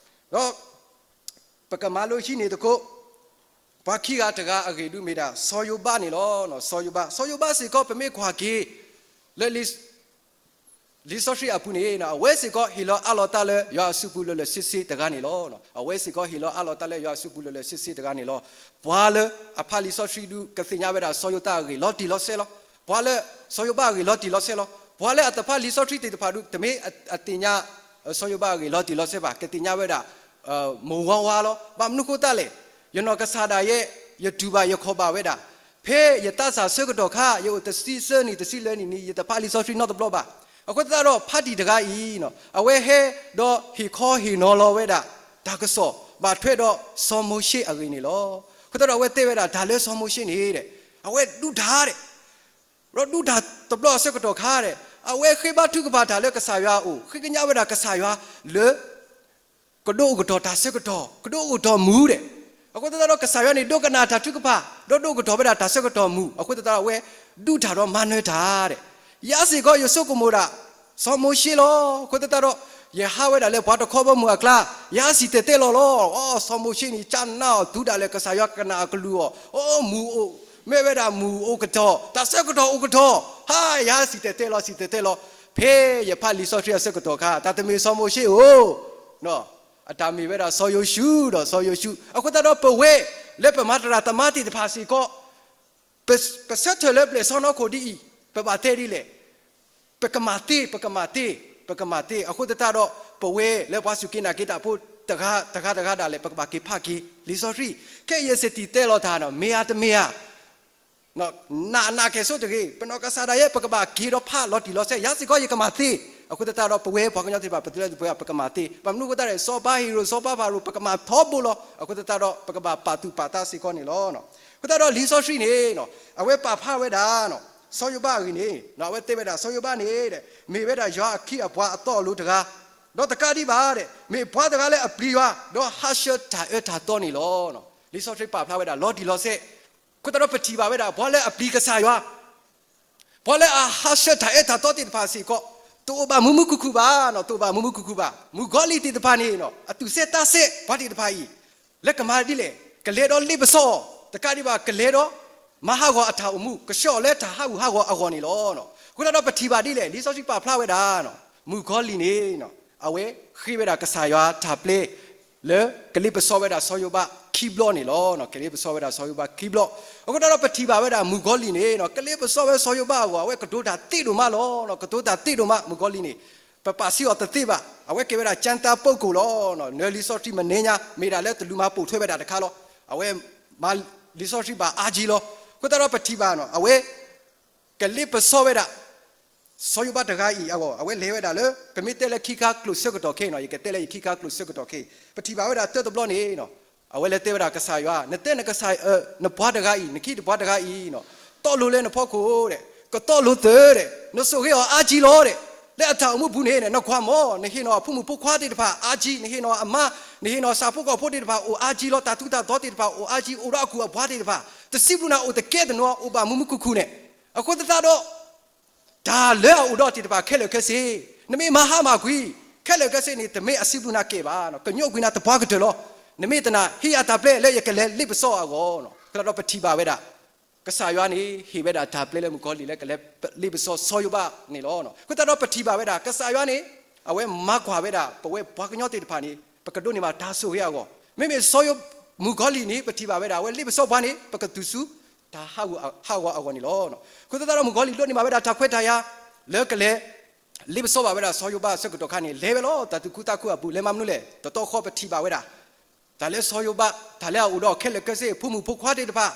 ဒီးပကမၤလိဟံးန့ၢ်သကိး ပှၤခံဂၤတဂၤအဂ့ၢ်ဒုးမ့ၢ်ဒၣ် စီၤယိၤဘးန့ၣ်လီၤ. စီၤယိၤဘး, စီၤယိၤဘးစ့ၢ်ကီး ပမ့ၢ်ကွၢ်က့ၤ လၢ လံာ်စီဆှံအပူၤန့ၣ် အဝဲစ့ၢ်ကီးဟ့ၣ်လီၤအးလီၤသးလၢယွၤအစုပူၤလၢာ်လၢာ်ဆ့ဆ့တဂၤန့ၣ်လီၤ. အဝဲစ့ၢ်ကီးဟ့ၣ်လီၤအးလီၤသးလၢယွၤအစုပူၤလၢာ်လၢာ်ဆ့ဆ့တဂၤန့ၣ်လီၤ. ပှၤလၢအဖးလံာ်စီဆှံဒုးကသ့ၣ်ညါဝဲဒၣ်စီၤယိၤဘးအဂ့ၢ် လီၤတံၢ်လီၤဆဲးလီၤ. ပှၤလၢစီၤယိၤဘးအဂ့ၢ်လီၤတံၢ်လီၤဆဲးလီၤ. ပှၤလၢအတဖးလံာ်စီဆှံသ့ၣ်တဖၣ်ဒုး တမ့ၢ်အသ့ၣ်ညါ စီၤယိၤဘးအဂ့ၢ်လီၤတံၢ်လီၤဆဲးဘၣ်, ကသ့ၣ်ညါဝဲဒၣ် မုၢ်ဝါဝါလီၤ. ဘၣ်မနုၤဃိသတးလဲၣ်, ယနီၢ်ကစၢ်ဒၣ်ယဲ ယတူၢ်ဘၣ်ယခီၣ်ဘၣ်ဝဲဒၣ်, ဖဲယသးစၢ်ဆၢကတီၢ်ခါ ယအိၣ်တဆံသၢနံၣ် တဆံလွံၢ်နံၣ်န့ၣ် ယတဖးလံာ်စီဆှံနီတဘျီဘၣ်. အဃိသတးဒီး ဖါတံၢ်တဂၤအံၤ အဝဲဟဲဒီးဟ့ၣ်ခီဟ့ၣ်နီၤလီၤဝဲဒၣ် တၢ်ကစီၣ် ဘၣ်ထွဲဒီးစီၤမိၤၡ့အဂ့ၢ်န့ၣ်လီၤ. အဃိသတးဒီး အဝဲတဲဝဲဒၣ် တၢ်လၢစီၤမိၤၡ့န့ၣ် အဝဲဒူၣ်တၢ်ဒဲး ဒီးဒူၣ်တၢ်တဘျီအဆၢကတီၢ်ခါဒဲး အဝဲဃ့ဘါထုကဖၣ်တၢ်လၢကစၢ်ယွၤအအိၣ်, ဃ့ကညးဝဲဒၣ်ကစၢ်ယွၤလၢ ကဒိးအိၣ်ကတီၢ်တၢ်ဆၢကတီၢ်, ကဒိးအိၣ်ကတီၢ်မူဒဲး. အဃိသတးဒီး ကစၢ်ယွၤန့ၣ် ဒိကနၣ်တၢ်ထုကဖၣ် ဒီးဒိးအိၣ်ကတီၢ်ဝဲဒၣ်တၢ်ဆၢကတီၢ်မူ, အဃိသတးဒီး အဝဲဒူၣ်တၢ်ဒီးမၤနၢၤတၢ်ဒဲး. ယၤစ့ၢ်ကီး ယဆိကမိၣ်ဒၣ် စီၤမိၤၡ့လီၤ. အဃိသတးဒီး ယဟးဝဲဒၣ်လၢပှၤတခီဘီမုၢ်အကျါ, ယဟးစံၣ်တဲၤတဲလီၤလီၤ. အိ စီၤမိၤၡ့န့ၣ် ကနၣ်အီၤ တူၢ်ဒၣ်လဲာ် ကစၢ်ယွၤကနၣ်အကလုၢ်အီၤ, အိ မုၢ်အိၣ်, မ့ၢ်ဝဲဒၣ်မုၢ်အိၣ်ကတီၢ်, တၢ်ဆၢကတီၢ်အိၣ်ကတီၢ်, ဟါ ယဟးစံၣ်တဲၤတဲလီၤ စံၣ်တဲၤတဲလီၤ. ဖဲယဖးလံာ်စီဆှံအဆၢကတီၢ်ခါ တၢ်တမ့ၢ်စီၤမိၤၡ့ဧိၤ အတၢ်မ့ၢ်ဝဲဒၣ်စီၤယိၤၡူဒီးစီၤယိၤၡူ. အဃိသတးဒီး ပဝဲလၢပမၤတၢ်သမါသ့ၣ်တဖၣ်စ့ၢ်ကီး ပဆၢထၢၣ်လၢပျဲၢ်စီနီၢ်ခိၣ်ဒ်အံၤ ပဘၣ်တဲဒ်လဲၣ်, ပကမၤသ့, ပကမၤသ့, ပကမၤသ့. အဃိသတးဒီး ပဝဲလၢပှၤစူၢ်က့ၤနာ်က့ၤတၢ်ဖိ တဂၤတဂၤဒၣ်လဲာ် ပကဘၣ်က့ၤဖးက့ၤလံာ်စီဆှံ. ခဲအံၤယစံၣ်တဲၤတဲလီၤတၢ်နီၤ မ့ၢ်ဧါတမ့ၢ်ဧါ နာ်နာ်ကဲၣ်ဆိတဂ့ၤ, ပနီၢ်ကစၢ်ဒၣ်ယဲ ပကဘၣ်က့ၤဒီးဖးလီၤတံၢ်လီၤဆဲး, ယၤစ့ၢ်ကီးယကမၤသ့. အဃိသတးဒီး ပဝဲပှၤကညီသ့ၣ်တဖၣ် ပတလၢတပှဲၤ ပကမၤသ့. ဘၣ်မနုၤအဃိသတးလဲၣ်, စီၤပၤဟ့ၤရိာ် စီၤပၤဖၤရိၤ ပကမၤထီဘိလီၤ. အဃိသတးဒီး ပကဘၣ်ပာ်သူၣ်ပာ်သးစ့ၢ်ကီးန့ၣ်လီၤ. အဃိသတးဒီး လံာ်စီဆှံန့ၣ် အဝဲပာ်ဖျါဝဲဒၣ် စီၤယိၤဘးအဂ့ၢ်န့ၣ် အဝဲတဲဝဲဒၣ် စီၤယိၤဘးန့ၣ် မ့ၢ်ဝဲဒၣ်ယွၤအခ့အပှၤအတီအလိၤတဂၤ, ဒီးတကးဒံးဘၣ်ဒဲး မ့ၢ်ပှၤတဂၤလၢအပျံၤယွၤ ဒီးဟးဆှၢတၢ်အၢတၢ်သီန့ၣ်လီၤ. လံာ်စီဆှံပာ်ဖျါဝဲဒၣ်လီၤတံၢ်လီၤဆဲး. အဃိသတးဒီး ပထံၣ်ဘၣ်ဝဲဒၣ် ပှၤလၢအပျံၤကစၢ်ယွၤ, ပှၤလၢအဟးဆှၢတၢ်အၢတၢ်သီသ့ၣ်တဖၣ်စ့ၢ်ကီး တအိၣ်ဘၣ်မုာ်မုာ်ခုၣ်ခုၣ်ဘၣ်နီၤ, တအိၣ်ဘၣ်မုာ်မုာ်ခုၣ်ခုၣ်ဘၣ်. မုၣ်ကီၤလံၢ်သ့ၣ်တဖၣ်န့ၣ် အသူၣ်စဲးသးစဲး ပှၤသ့ၣ်တဖၣ်အံၤ လၢကမၤဒ်လဲၣ်, ကလဲၤဒီးလ့ပစီအီၤ, တကးဒံးဘၣ် ကလဲၤဒီး မၤဟးဂီၤအတၢ်အိၣ်မူ, ကဆှၢအီၤလၢတၢ်ဟးဂူာ်ဟးဂီၤအဂီၢ်န့ၣ်လီၤ. အဃိသတးဒီး ပထံၣ်ဘၣ်ဒ်လဲၣ်, လံာ်စီဆှံပာ်ဖျါဝဲဒၣ် မုၣ်ကီၤလံၢ်န့ၣ် အဝဲဃ့ဝဲဒၣ်ကစၢ်ယွၤတၢ်ပျဲ လၢကလ့ပစီဝဲဒၣ်စီၤယိၤဘးခံဘျီန့ၣ်လီၤ. ကလ့ပစီဝဲဒၣ်စီၤယိၤဘးခံဘျီ. အဃိသတးဒီး ပထံၣ်ဘၣ်ဝဲဒၣ်မုၣ်ကီၤလံၢ်န့ၣ် ကလ့ပစီဝဲစီၤယိၤဘးအဂီၢ် အဝဲကတိၤတၢ်သ့ဒိၣ်မးလီၤ. ကတိၤတၢ်သ့ဒိၣ်မး မုၣ်ကီၤလံၢ်န့ၣ်. ပပာ်စံးအီၤတသ့ဘၣ်. အဝဲကဲဝဲဒၣ် ကၠၢတၢပိကိၣ်လီၤ. နၢၤလံာ်စီဆှံမနံၤညါ မ့ၢ်ဒၣ်လၢတလူၤမၤပိာ်ထွဲဝဲဒၣ်တခါလီၤ. အဝဲမၤလံာ်စီဆှံဘၣ်အါကံလီၤ. အဃိသတးဒီးပထံၣ်ဘၣ်နီၤ အဝဲ ကလ့ပစီဝဲဒၣ် စီၤယိၤဘးတဂၤအံၤအဂီၢ် အဝဲလဲၤဝဲဒၣ်လၢ ပမ့ၢ်တဲလၢခံခါကျိာ်ဆၢကတီၢ်ခဲအံၤနီၤ ယကတဲလၢယခံခါကျိာ်ဆၢကတီၢ်ခဲအံၤ ပထံၣ်ဘၣ်ဝဲဒၣ်တၢတဘျီန့ၣ်နီၤ အဝဲလဲၤတဲဝဲဒၣ်ကစၢ်ယွၤ နတဲနကစၢ် နပှၤတဂၤအံၤ နခ့တပှၤတဂၤအံၤနီၤ တီလိၤလၢနဖီခိၣ်ဒီး ကတီလိၤသၢဒီး နဆိၣ်ဂ့ၤအီၤအါကံလီၤဒီး လၢအတၢ်အိၣ်မူပူၤန့ၣ် နကွၢ်မီၤ နဟ့ၣ်နီၤအဖိမုၣ်ဖိခွါသ့ၣ်တဖၣ်အါကံ နဟ့ၣ်နီၤအမါ နဟ့ၣ်နီၤဆၣ်ဖိကီၢ်ဖိသ့ၣ်တဖၣ်အိၣ်အါကံလီၤ တၢ်သူတၢ်သီသ့ၣ်တဖၣ်အိၣ်အါကံ အိၣ်ဒီးအကုၢ်အပှၤသ့ၣ်တဖၣ် တစံးဘျုးနၤအိၣ်တကဲတနီၤ အိၣ်ဘၣ်မုာ်မုာ်ခုၣ်ခုၣ်န့ၣ် အဃိသတးဒီး တၢ်လၢအအိၣ်ဒီးသ့ၣ်တဖၣ်ခဲလၢာ်ခဲဆ့ နမ့ၢ်မၤဟါမၢ်ကွံာ် ခဲလၢာ်ခဲဆ့န့ၣ် တမ့ၢ်အစံးဘျုးနၤကဲဘၣ် ကညိကွံာ်နၤသပှၢ်ကတၢၢ်လီၤ နမ့ၢ်တနာ်ဟ့ၣ်ယၤတၢ်ပျဲလၢယကလဲၤလ့ပစီအဂီၢ် အဃိသတးဒီးပထံၣ်ဘၣ်ဝဲဒၣ် ကစၢ်ယွၤန့ၣ် ဟ့ၣ်ဝဲဒၣ်တၢ်ပျဲလၢမုၣ်ကီၤလံၢ်လၢကလဲၤလ့ပစီစီၤယိၤဘးန့ၣ်လီၤ. အဃိသတးဒီးပထံၣ်ဘၣ်ဝဲဒၣ် ကစၢ်ယွၤန့ၣ် အဝဲမၤကွၢ်ဝဲဒၣ် ပဝဲပှၤကညီသ့ၣ်တဖၣ်န့ၣ် ပကဒိးန့ၢ်ဘၣ်တၢ်ဆိၣ်ဂ့ၤအဂီၢ် မ့မ့ၢ်စီၤယိၤ မုၣ်ကီၤလံၢ်န့ၣ် ပထံၣ်ဘၣ်ဝဲဒၣ် အဝဲလ့ပစီပှၤန့ၣ် ပကတုၤဆူ တၢ်ဟးဂီၤအဂီၢ်န့ၣ်လီၤ. အဃိသတးဒီးမုၣ်ကီၤလံၢ်ဒိးန့ၢ်ဘၣ်ဝဲဒၣ်တၢ်ခွဲးတၢ်ယာ် လၢကလဲၤ လ့ပစီဘၣ်ဝဲဒၣ်စီၤယိၤဘးအဆၢကတီၢ်ခါန့ၣ် လဲၤဝဲလီၤ တၢ်သူၣ်ခုသးခုအပူၤ လဲၤမၤမနုၤလဲၣ် တတီဃီပထံၣ်ဘၣ်ဝဲဒၣ် တၢ်လၢစီၤယိၤဘး တၢ်လၢအအိၣ်ဒီးခဲလၢာ်ခဲဆ့ ဖိမုၣ်ဖိခွါသ့ၣ်တဖၣ်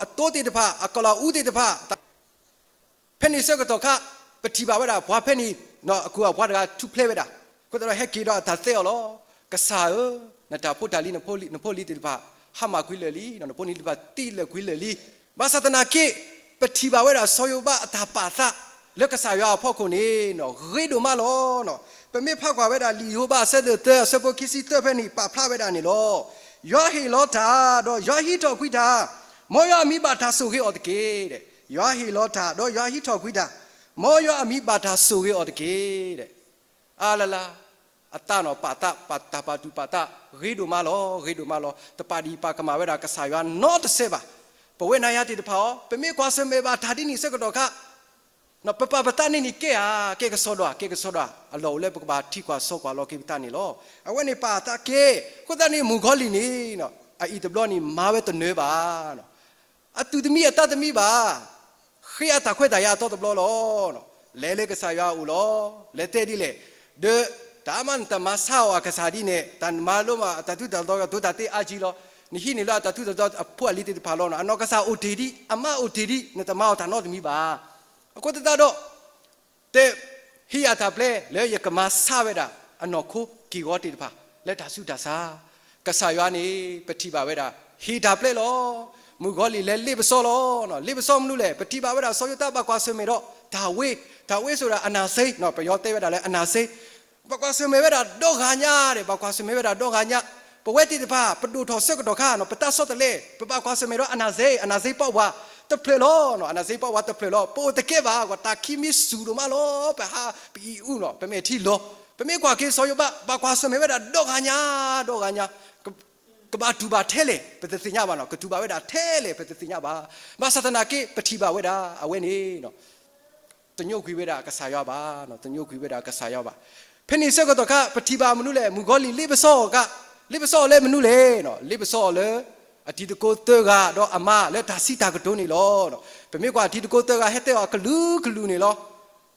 အတိသ့ၣ်တဖၣ် အကလီၤအူသ့ၣ်တဖၣ် ဖဲန့ၣ်ဆၢကတီၢ်ခါ ပထံၣ်ဘၣ်ဝဲဒၣ် ပှၤဖဲန့ၣ် အကုၢ်အပှၤတဂၤထူၣ်ဖျဲးဝဲဒၣ် အဃိသတးဒီးဟဲက့ၤဒီးအတၢ်သဲအီၤလီၤ. ကစၢ်ဧၢ, နတၢ်ဖိတၢ်လံၤ နဖိလံၤသ့ၣ်တဖၣ် ဟါမၢ်ကွံာ်လၢာ်လံ, နဖိနလံၤသ့ၣ်တဖၣ်သံလၢာ်ကွံာ်လၢာ်လံ. ဘၣ်ဆၣ်သနာ်က့ ပထံၣ်ဘၣ်ဝဲဒၣ်စီၤယိၤဘးအတၢ်ပာ်သး လၢကစၢ်ယွၤအဖီခိၣ်န့ၣ် ဂ့ၤဒိၣ်မးလီၤ. ပမ့ၢ်ဖးကွၢ်ဝဲဒၣ်လံာ်ယိၤဘးအဆၢဒိၣ်သၢ အဆၢဖိခံဆံသၢဖဲန့ၣ် ပာ်ဖျါဝဲဒၣ်န့ၣ်လီၤ. ယွၤဟ့ၣ်လီၤတၢ် ဒီးယွၤဟံးထီၣ်ကွံာ်တၢ်, မ်ယွၤအမံၤဘၣ်တၢ်ဆိၣ်ဂ့ၤအီၤတက့ၢ်. ယွၤဟ့ၣ်လီၤတၢ် ဒီးယွၤဟံးထီၣ်ကွံာ်တၢ်, မ်ယွၤအမံၤဘၣ်တၢ်ဆိၣ်ဂ့ၤအီၤတက့ၢ်. အါလၢ်လၢ် အသးနီၣ်ပာ်သး ပာ်တၢ်ပာ်သူၣ်ပာ်သး ဂ့ၤဒိၣ်မးလီၤ ဂ့ၤဒိၣ်မးလီၤ. တပာ်ဒံးပာ်ကမၣ်ဝဲဒၣ်ကစၢ်ယွၤနီတစဲးဘၣ်. ပဝဲနၤယၤသ့ၣ်တဖၣ်အီၤ ပမ့ၢ်ကွၢ်ဆၢၣ်မဲာ်ဘၣ်တၢ်ဒ်န့ၣ်ဆၢကတီၢ်ခါ ပပာ်ပသးန့ၢ်န့ၣ်ကဲဧါ, ကဲကစီဒီဧါ, ကဲကစီဒီဧါ, အလီၢ်အိၣ်လၢပကဘၣ်ထံၣ်ကွၢ်ဆီကွၢ်လီၤက့ၤပသးန့ၣ်လီၤ. အဝဲန့ၣ်ပာ်သးကဲ, အဃိသတးန့ၣ် မုၣ်ကီၤလံၢ်န့ၣ် အအံၤတဘျီန့ၣ် မၤဝဲတနၢၤဘၣ်. အသူၣ်တမံအသးတမံဘၣ်. ဃ့အတၢ်ခွဲးတၢ်ယာ်အသီတဘျီလီၤ. လဲၤလၢကစၢ်ယွၤအအိၣ်လီၤ. လဲၤတဲဒ်လဲၣ်, ဒီးတၢ်မၤနတမၤဆါအီၤအကစၢ်ဒ်န့ၣ် တၢ်နမၤလိမး အတၢ်ထူးတၢ်တီၤကတိၤတၢ်သ့အါကံလီၤ. နဟံးန့ၢ်လၢအတၢ်ထူးတၢ်တီၤအဖိအလံၤသ့ၣ်တဖၣ်လီၤ. အနီၢ်ကစၢ်အိၣ်တ့ၢ်ဒံး, အမါအိၣ်တ့ၢ်ဒံး, နတမၤအီၤတၢ်နီတမံၤဘၣ်. အဃိသတးဒီး တဲ ဟ့ၣ်အတၢ်ပျဲလၢယကမၤဆါဝဲဒၣ် အနီၢ်ခိက့ၢ်ဂီၤသ့ၣ်တဖၣ် လၢတၢ်ဆူးတၢ်ဆါ. ကစၢ်ယွၤန့ၣ် ပထံၣ်ဘၣ်ဝဲဒၣ် ဟ့ၣ်တၢ်ပျဲလီၤ. မုၣ်ကီၤလံၢ်လဲၤလ့ပစီလီၤ. လ့ပစီမနုၤလဲၣ်, ပထံၣ်ဘၣ်ဝဲဒၣ်စီၤယိၤသးဘၣ်ကွၢ်ဆၢၣ်မဲာ်ဒီးတၢ်ဝ့, တၢ်ဝ့ဆိဒၣ်အနၢ်စ့, ပယီၤတဲဝဲဒၣ်လၢအနၢ်စ့ ဘၣ်ကွၢ်ဆၢၣ်မဲာ်ဝဲဒၣ်ဒီဂၤညါဒီး ဘၣ်ကွၢ်ဆၢၣ်မဲာ်ဝဲဒၣ်ဒီဂၤညါ. ပဝဲသ့ၣ်တဖၣ် ပဒိၣ်ထီၣ်ဆၢကတီၢ်ခါနီၤ ပတၢ်ဆီတလဲ ပဘၣ်ကွၢ်ဆၢၣ်မဲာ်ဒီးအနၢ်စ့, အနၢ်စ့ပီပှၤတဖျၢၣ်လီၤ. အနၢ်စ့ပီပှၤတဖျၢၣ်လီၤ. ပအိၣ်တကဲဘၣ်, တၢ်ခံမံၤစူၤဒိၣ်မးလီၤ. ပဟးပအံၤအူနီၤ ပမဲာ်ထံလီၤ. ပမ့ၢ်ကွၢ်က့ၤစီၤယိၤဘး ဘၣ်ကွၢ်ဆၢၣ်မဲာ်ဝဲဒၣ်ဒီဂၤညါ, ဒီဂၤညါ ကဘၣ်တူၢ်ဘၣ်ထဲလဲၣ် ပတသ့ၣ်ညါဘၣ်နီၤ, ကတူၢ်ဘၣ်ဝဲဒၣ်ထဲလဲၣ် ပတသ့ၣ်ညါဘၣ်. ဘၣ်ဆၣ်သနာ်က့ ပထံၣ်ဘၣ်ဝဲဒၣ် အဝဲန့ၣ် တညိကွံာ်ဝဲဒၣ်ကစၢ်ယွၤဘၣ်, တညိကွံာ်ဝဲဒၣ်ကစၢ်ယွၤဘၣ်. ဖဲန့ၣ်ဆၢကတီၢ်ခါ ပထံၣ်ဘၣ်မနုၤလဲၣ်, မုၣ်ကီၤလံၢ်လ့ပစီအီၤ, လ့ပစီအီၤလၢမနုၤလဲၣ်, လ့ပစီအီၤလၢ အတံၤသကိးသၢဂၤဒီးအမါလၢတၢ်စံးတၢ်ကတိၤန့ၣ်လီၤ. ပမ့ၢ်ကွၢ်အတံၤသကိးသၢဂၤ ဟဲတဲအီၤအကလုာ်ကလုာ်န့ၣ်လီၤ.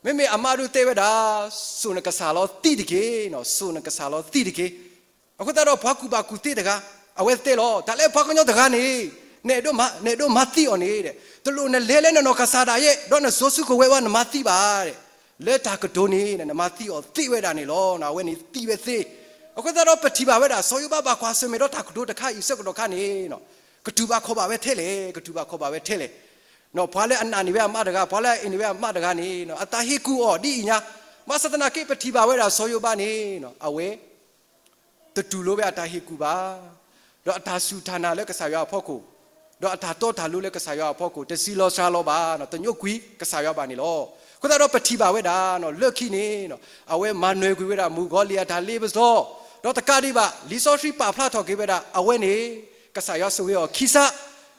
မ့မ့ၢ်အမါဒုးတဲဝဲဒၣ်, စိာ်နကစၢ်လီၤသံတက့ၢ်, စိာ်နကစၢ်လီၤသံတက့ၢ်. အဃိသတးဒီးပှၤကူၣ်ဘၣ်ကူၣ်သ့တဂၤ အဝဲတဲလီၤ, တၢ်လၢပှၤကညီတဂၤန့ၣ် နအဲၣ်ဒိးမၤသံအီၤန့ၣ်, တလိၣ်နလဲၤလၢနနီၢ်ကစၢ်ဒၣ်ယဲ ဒီးနစိာ်ဆူကဝဲၤဝဲ နမၤသံဘၣ်. လၢတၢ်ကတိၤန့ၣ် နမၤသံအီၤသ့ဝဲဒၣ်န့ၣ်လီၤ. အဝဲန့ၣ်သံဝဲသ့. အဃိသတးဒီးပထံၣ်ဘၣ်ဝဲဒၣ် စီၤယိၤဘးဘၣ်ကွၢ်ဆၢၣ်မဲာ်ဒီးတၢ်ကတိၤတခါအံၤဆၢကတီၢ်ခါန့ၣ် ကတူၢ်ဘၣ်ခီၣ်ဘၣ်ဝဲထဲလဲၣ်, ကတူၢ်ဘၣ်ခီၣ်ဘၣ်ဝဲထဲလဲၣ်. ပှၤလၢအနာ်န့ၢ်ဝဲအမါတဂၤ, ပှၤလၢအအဲၣ်န့ၢ်ဝဲအမါတဂၤန့ၣ် အတၢ်ဟ့ၣ်ကူၣ်အီၤဒ်အံၤညါ, ဘၣ်ဆၣ်သနာ်က့ ပထံၣ်ဘၣ်ဝဲဒၣ်စီၤယိၤဘးန့ၣ် အဝဲ တတူၢ်လိာ်ဝဲအတၢ်ဟ့ၣ်ကူၣ်ဘၣ်, ဒီးအတၢ်စူၢ်တၢ်နာ်လၢကစၢ်ယွၤအဖီခိၣ်, ဒီးအတၢ်တီတၢ်လိၤလၢကစၢ်ယွၤအဖီခိၣ် တစံးလီၤစှၤလီၤဘၣ်, တညိကွံာ်ကစၢ်ယွၤဘၣ်န့ၣ်လီၤ. အဃိသတးဒီးပထံၣ်ဘၣ်ဝဲဒၣ် လၢခံန့ၣ် အဝဲမၤနၢၤကွံာ်ဝဲဒၣ် မုၣ်ကီၤလံၢ်အတၢ်လ့ပစီ, ဒီးတကးဒံးဘၣ် လံာ်စီဆှံပာ်ဖျါထီၣ်က့ၤဝဲဒၣ် အဝဲန့ၣ် ကစၢ်ယွၤဆိၣ်ဂ့ၤအီၤခံစး,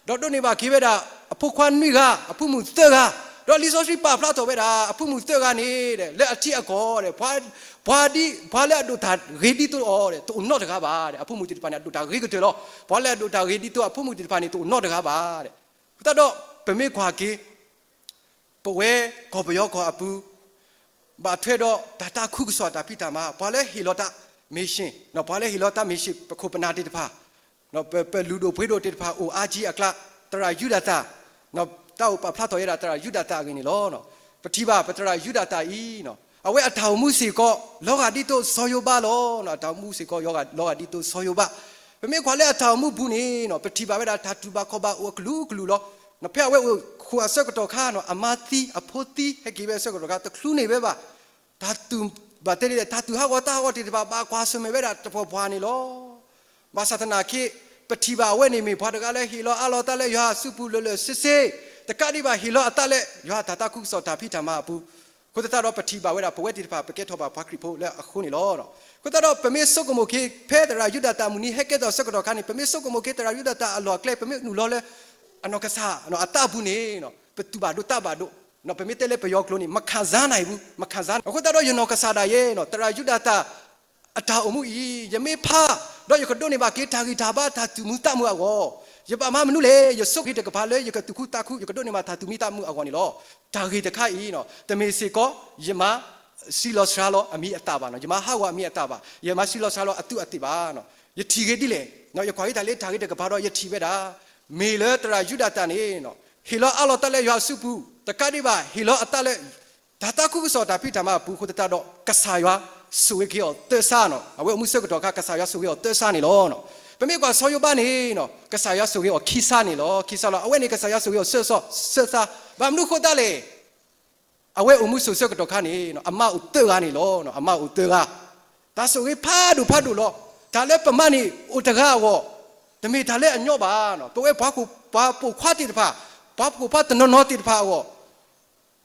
ဒီးဒိးန့ၢ်ဘၣ်က့ၤဝဲဒၣ် အဖိခွါနွံဂၤ, အဖိမုၣ်သၢဂၤ, ဒီးလံာ်စီဆှံပာ်ဖျါထီၣ်ဝဲဒၣ် အဖိမုၣ်သၢဂၤန့ၣ် လၢအထံအကီၢ်ဒီး ပှၤဒ်, ပှၤလၢအဒိၣ်တၢ်ဂ့ၤဒ်သိးအီၤ တအိၣ်နီတဂၤဘၣ်. အဖိမုၣ်သ့ၣ်တဖၣ်န့ၣ် အဒိၣ်တၢ်ဂ့ၤကတၢၢ်လီၤ. ပှၤလၢအဒိၣ်တၢ်ဂ့ၤဒ်သိးအဖိမုၣ်သ့ၣ်တဖၣ်န့ၣ် တအိၣ်နီတဂၤဘၣ်. အဃိသတးဒီး ပမ့ၢ်ကွၢ်က့ၤ ပဝဲကီၢ်ပယီၤကီၢ်အပူၤ ဘၣ်ထွဲဒီးတၢ်သးခုကစီၣ်တၢ်ဖံးတၢ်မၤ, ပှၤလၢဟ့ၣ်လီၤတၢ် mission, ပှၤလၢဟ့ၣ်လီၤတၢ် mission ပခိၣ်ပနၢ်သ့ၣ်တဖၣ်, ပလုၢ်ဒိၣ်ပှ့ၤဒိၣ်သ့ၣ်တဖၣ်အိၣ်အါကံအကျါ, သရၣ်ယူဒၤသၣ်, တၢ်အိၣ်ပာ်ဖျါထီၣ်ဝဲဒၣ်သရၣ်ယူဒၤသၣ်အဂ့ၢ်န့ၣ်လီၤ. ပထံၣ်ဘၣ်ပသရၣ်ယူဒၤသၣ်အံၤ အဝဲအတၢ်အိၣ်မူစ့ၢ်ကီး လီၤဂာ်ဒ်သိးစီၤယိၤဘးလီၤ. အတၢ်အိၣ်မူစ့ၢ်ကီး လီၤဂာ်ဒ်သိးစီၤယိၤဘး. ပမ့ၢ်ကွၢ်လၢအတၢ်အိၣ်မူပူၤန့ၣ် ပထံၣ်ဘၣ်ဝဲဒၣ်တၢ်တူၢ်ဘၣ်ခီၣ်ဘၣ်အိၣ်အကလုာ်ကလုာ်လီၤ. ဖဲအဝဲအိၣ်ခိၣ်အဆၢကတီၢ်ခါန့ၣ် အမါသံအဖိသံဟဲက့ၤဝဲအဆၢကတီၢ်ခါ တချုးန့ၢ်ဝဲဘၣ် တၢ်တူၢ်ဘၣ်တဲဒ်လဲၣ် တၢ်တူၢ်ဟးဂီၤတၢ်ဟးဂီၤသ့ၣ်တဖၣ် ဘၣ်ကွၢ်ဆၢၣ်မဲာ်ဝဲဒၣ်တပှၢ်ပှၢ်န့ၣ်လီၤ. ဘၣ်ဆၣ်သနာ်က့ ပထံၣ်ဘၣ်အဝဲန့ၣ်မ့ၢ်ပှၤတဂၤလၢဟ့ၣ်လီၤအးလီၤတၢ်လၢယွၤအစုပူၤလၢာ်လၢာ်ဆ့ဆ့, တကးဒံးဘၣ်ဟ့ၣ်လီၤအသးလၢယွၤအတၢ်သးခုကစီၣ်တၢ်ဖံးတၢ်မၤအပူၤ. အဃိသတးဒီးပထံၣ်ဘၣ်ဝဲဒၣ် ပဝဲသ့ၣ်တဖၣ် ပကဲထီၣ်ဘၣ်ပှၤခရံာ်ဖိလၢအဃိန့ၣ်လီၤ. အဃိသတးဒီးပမ့ၢ်ဆိကမိၣ်က့ၤ ဖဲသရၣ်ယူဒၤသၣ်မုၢ်နံၤဟဲကဲထီၣ်ဆၢကတီၢ်ခါန့ၣ် ပမ့ၢ်ဆိကမိၣ်က့ၤသရၣ်ယူဒၤသၣ်အလီၢ်အကျဲ ပမ့ၢ်နုာ်လီၤလၢ အနီၢ်ကစၢ်အတၢ်အပူၤန့ၣ် ပတူၢ်ဘၣ်ဒိၣ်တၢ်ဘၣ်ဒိၣ်, ပမ့ၢ်တဲလၢပယီၤကျိာ်န့ၣ် မခံစားနိုင်ဘူး, မခံစားနိုင်ဘူး. အဃိသတးဒီးယနီၢ်ကစၢ်ဒၣ်ယဲ သရၣ်ယူဒၤသၣ် အတၢ်အိၣ်မူအံၤ ယမ့ၢ်ဖး ဒီးယကဒိးန့ၢ်ဘၣ်က့ၤ တၢ်ဂံၢ်တၢ်ဘါတၢ်သူၣ်မုာ်သးမုာ်အဂီၢ်, ယဘၣ်မၤမနုၤလဲၣ်, ယဆိၣ်ဂ့ၤတကပၤလၢယကသူၣ်ခုသးခု ယကဒိးန့ၢ်ဘၣ်တၢ်သူၣ်မံသးမုာ်အဂီၢ်န့ၣ်လီၤ. တၢ်ဂ့ၢ်တခါအံၤ တမ့ၢ်စ့ၢ်ကီး ယမၤစံးလီၤစှၤလီၤအမံၤအသၣ်ဘၣ်, ယမၤဟးဂီၤအမံၤအသၣ်ဘၣ်, ယမၤစံးလီၤစှၤလီၤအသူးအသ့ၣ်ဘၣ်. ယထံၣ်ဂ့ၤဒ်လဲၣ်, ယကွၢ်က့ၤတၢ်လၢတၢ်ဂ့ၢ်တကပၤဒီး ယထံၣ်ဝဲဒၣ် မ့ၢ်လၢသရၣ်ယူဒၤသၣ်န့ၣ် ဟ့ၣ်လီၤအးလီၤတၢ်လၢယွၤအစုပူၤ, တကးဒံးဘၣ် ဟ့ၣ်လီၤအသးလၢ တၢ်သးခုကစီၣ်တၢ်ဖံးတၢ်မၤအပူၤအဃိသတးဒီး ကစၢ်ယွၤဆိၣ်ဂ့ၤက့ၤအီၤသၢစါနီၤ. အဝဲအိၣ်မူဆၢကတီၢ်အခါ ကစၢ်ယွၤဆိၣ်ဂ့ၤအီၤသၢစါန့ၣ်လီၤ. ပမ့ၢ်ကွၢ်စီၤယိၤဘးန့ၣ် ကစၢ်ယွၤဆိၣ်ဂ့ၤအီၤခံစါန့ၣ်လီၤ, ခံစါလီၤ. အဝဲန့ၣ် ကစၢ်ယွၤဆိၣ်ဂ့ၤအီၤသၢစါ, သၢစါ, ဘၣ်မနုၤဃိသတးလဲၣ်. အဝဲအိၣ်မူဆိးဆၢကတီၢ်ခါန့ၣ် အမါအိၣ်သၢဂၤန့ၣ်လီၤ. အမါအိၣ်သၢဂၤ, တၢ်ဆိၣ်ဂ့ၤဖးဒိၣ်ဖးဒိၣ်လီၤ. တၢ်လၢပမၤန့ၢ်အိၣ်တဂၤအဂီၢ် တမ့ၢ်တၢ်လၢအညီဘၣ်. ပဝဲပှၤပိာ်ခွါသ့ၣ်တဖၣ်, ပှၤပိာ်ခွါတနီၤနီၤသ့ၣ်တဖၣ်အဂီၢ်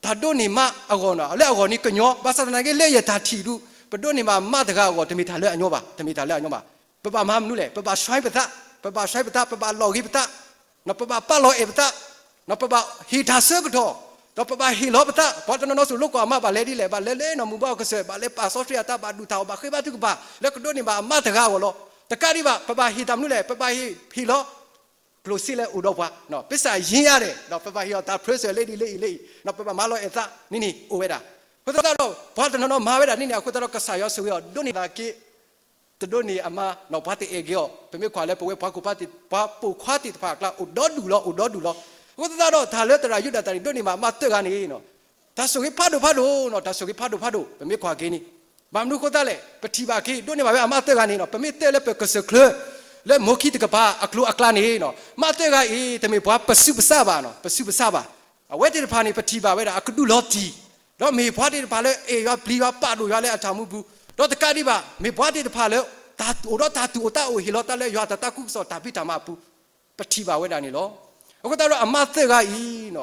တၢ်ဒိးန့ၢ်မါအဂီၢ်န့ၣ် လၢအဂီၢ်န့ၣ်ကညီ, ဘၣ်ဆၣ်သနာ်က့လၢယတၢ်ထံၣ်ဒူၣ် ပဒိးန့ၢ်ဘၣ်မါတဂၤအဂီၢ် တမ့ၢ်တၢ်လၢအညီဘၣ်, တမ့ၢ်တၢ်လၢအညီဘၣ်. ပဘၣ်မၤမနုၤလဲၣ်, ပဘၣ်ဆှၢပသး, ပဘၣ်ဆှၢပသး, ပဘၣ်လီၤဂ့ၤပသး, ပဘၣ်ပာ်လီၤအဲၣ်ပသး, ပဘၣ်ဟ့ၣ်တၢ်ဆၢကတီၢ်, ဒီးပဘၣ်ဟ့ၣ်လီၤပသး. ပှၤတနီၤနီၤစိၤလိကွၢ်အမါဘၣ်လဲၤဒ်လဲၣ်, ဘၣ်လဲၤလၢနီၢ်မုၢ်ဘါအကစၢၢ်, ဘၣ်လဲၤပာ်စီဆှံအသး, ဘၣ်ဒုၣ်တၢ်အီၣ်, ဘၣ်ဃ့ဘါထုကဖၣ် လၢကဒိးန့ၢ်ဘၣ်အမါတဂၤအဂီၢ်လီၤ. တကးဒံးဘၣ် ပဘၣ်ဟ့ၣ်တၢ်မနုၤလဲၣ်, ပဘၣ်ဟ့ၣ်, ဟ့ၣ်လီၤ ကျိၣ်စ့လၢအိၣ်ဒီးပှၤ, ပစံးယံၤယါဒဲး, ဒီးပဘၣ်ဟ့ၣ်အီၤတၢ် pressure လၢဒ်လဲၣ်အံၤလၢအံၤ, ဒီးပဘၣ်မၤလီၤအဲၣ်သးန့ၣ်န့ၣ် အိၣ်ဝဲဒၣ်. အဃိသတးဒီး ပှၤတနီၤနီၤမၤဝဲဒၣ်န့ၣ်န့ၣ် အဃိသတးဒီး ကစၢ်ယွၤဆိၣ်ဂ့ၤအီၤ ဒိးန့ၢ်သးက့ တဒိးန့ၢ်အမါ, ပှၤတအဲၣ်ဂ့ၤအီၤ, ပမ့ၢ်ကွၢ်လၢပဝဲပှၤကိးဖါသ့ၣ်, ပှၤပိာ်ခွါသ့ၣ်တဖၣ်အကျါ အိၣ်ဒီဒူၣ်လီၤ, အိၣ်ဒီဒူၣ်လီၤ. အဃိသတးဒီး တၢ်လၢသရၣ်ယူဒၤသၢ်န့ၣ် ဒိးန့ၢ်ဘၣ်အမါသၢဂၤန့ၣ် တၢ်ဆိၣ်ဂ့ၤဖးဒိၣ်ဖးဒိၣ်နီၤ, တၢ်ဆိၣ်ဂ့ၤဖးဒိၣ်ဖးဒိၣ် ပမ့ၢ်ကွၢ်က့ၤန့ၣ်, ဘၣ်မနုၤအဃိသတးလဲၣ်, ပထံၣ်ဘၣ်က့ၤ ဒိးန့ၢ်ဘၣ်ဝဲအမါသၢဂၤန့ၣ်နီၤ, ပမ့ၢ်တဲလၢပကစၢၢ်ချၢ လၢမိၢ်ခံတကပၤအကျိၤအကျါန့ၣ်နီၤ, မါသၢဂၤအံၤ တမ့ၢ်ပှၤပစုပစၢ်ဘၣ်နီၤ, ပစုပစၢ်ဘၣ်. အဝဲသ့ၣ်တဖၣ်န့ၣ် ပထံၣ်ဘၣ်ဝဲဒၣ်အကဒုၣ်လီၤတံၢ်, ဒီးမ့ၢ်ပှၤသ့ၣ်တဖၣ်လၢအဲၣ်ယွၤပျံၤယွၤပာ်ဒိၣ်ယွၤလၢအတၢ်မူပူၤ, ဒီးတကးဒံးဘၣ် မ့ၢ်ပှၤသ့ၣ်တဖၣ်လၢ တၢ်အိၣ်ဒီးတၢ်သူၣ်အိၣ်သးအိၣ် ဟ့ၣ်လီၤသးလၢယွၤအတၢ်သးခုကစီၣ်တၢ်ဖံးတၢ်မၤအပူၤ ပထံၣ်ဘၣ်ဝဲဒၣ်န့ၣ်လီၤ. အဃိသတးဒီးအမါသၢဂၤအံၤနီၤ,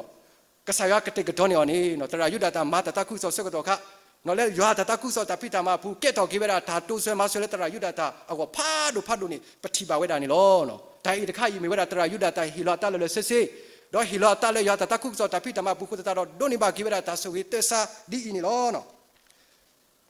ကစၢ်ယွၤကတဲာ်ကတီၤန့ၢ်အီၤန့ၣ်နီၤ, သရၣ်ယူဒၤသၢ်မၤတၢ်သးခုကစီၣ်ဆၢကတီၢ်ခါ, နီၤလၢယွၤတၢ်သးခုကစီၣ်တၢ်ဖံးတၢ်မၤအပူၤ ကဲထီၣ်က့ၤဝဲဒၣ်တၢ်တိစၢၤမၤစၢၤလၢသရၣ်ယူဒၤသၢ်အဂီၢ်ဖးဒိၣ်ဖးဒိၣ်န့ၣ် ပထံၣ်ဘၣ်ဝဲဒၣ်န့ၣ်လီၤ. တၢ်အံၤတခါအံၤ မ့ၢ်ဝဲဒၣ်သရၣ်ယူဒၤသၢ်ဟ့ၣ်လီၤအသးလၢာ်လၢာ်ဆ့ဆ့, ဒီးဟ့ၣ်လီၤအသးလၢယွၤတၢ်သးခုကစီၣ်တၢ်ဖံးတၢ်မၤအပူၤအဃိသတးဒီး ဒိးန့ၢ်ဘၣ်က့ၤဝဲဒၣ်တၢ်ဆိၣ်ဂ့ၤသၢစါဒ်အံၤန့ၣ်လီၤ.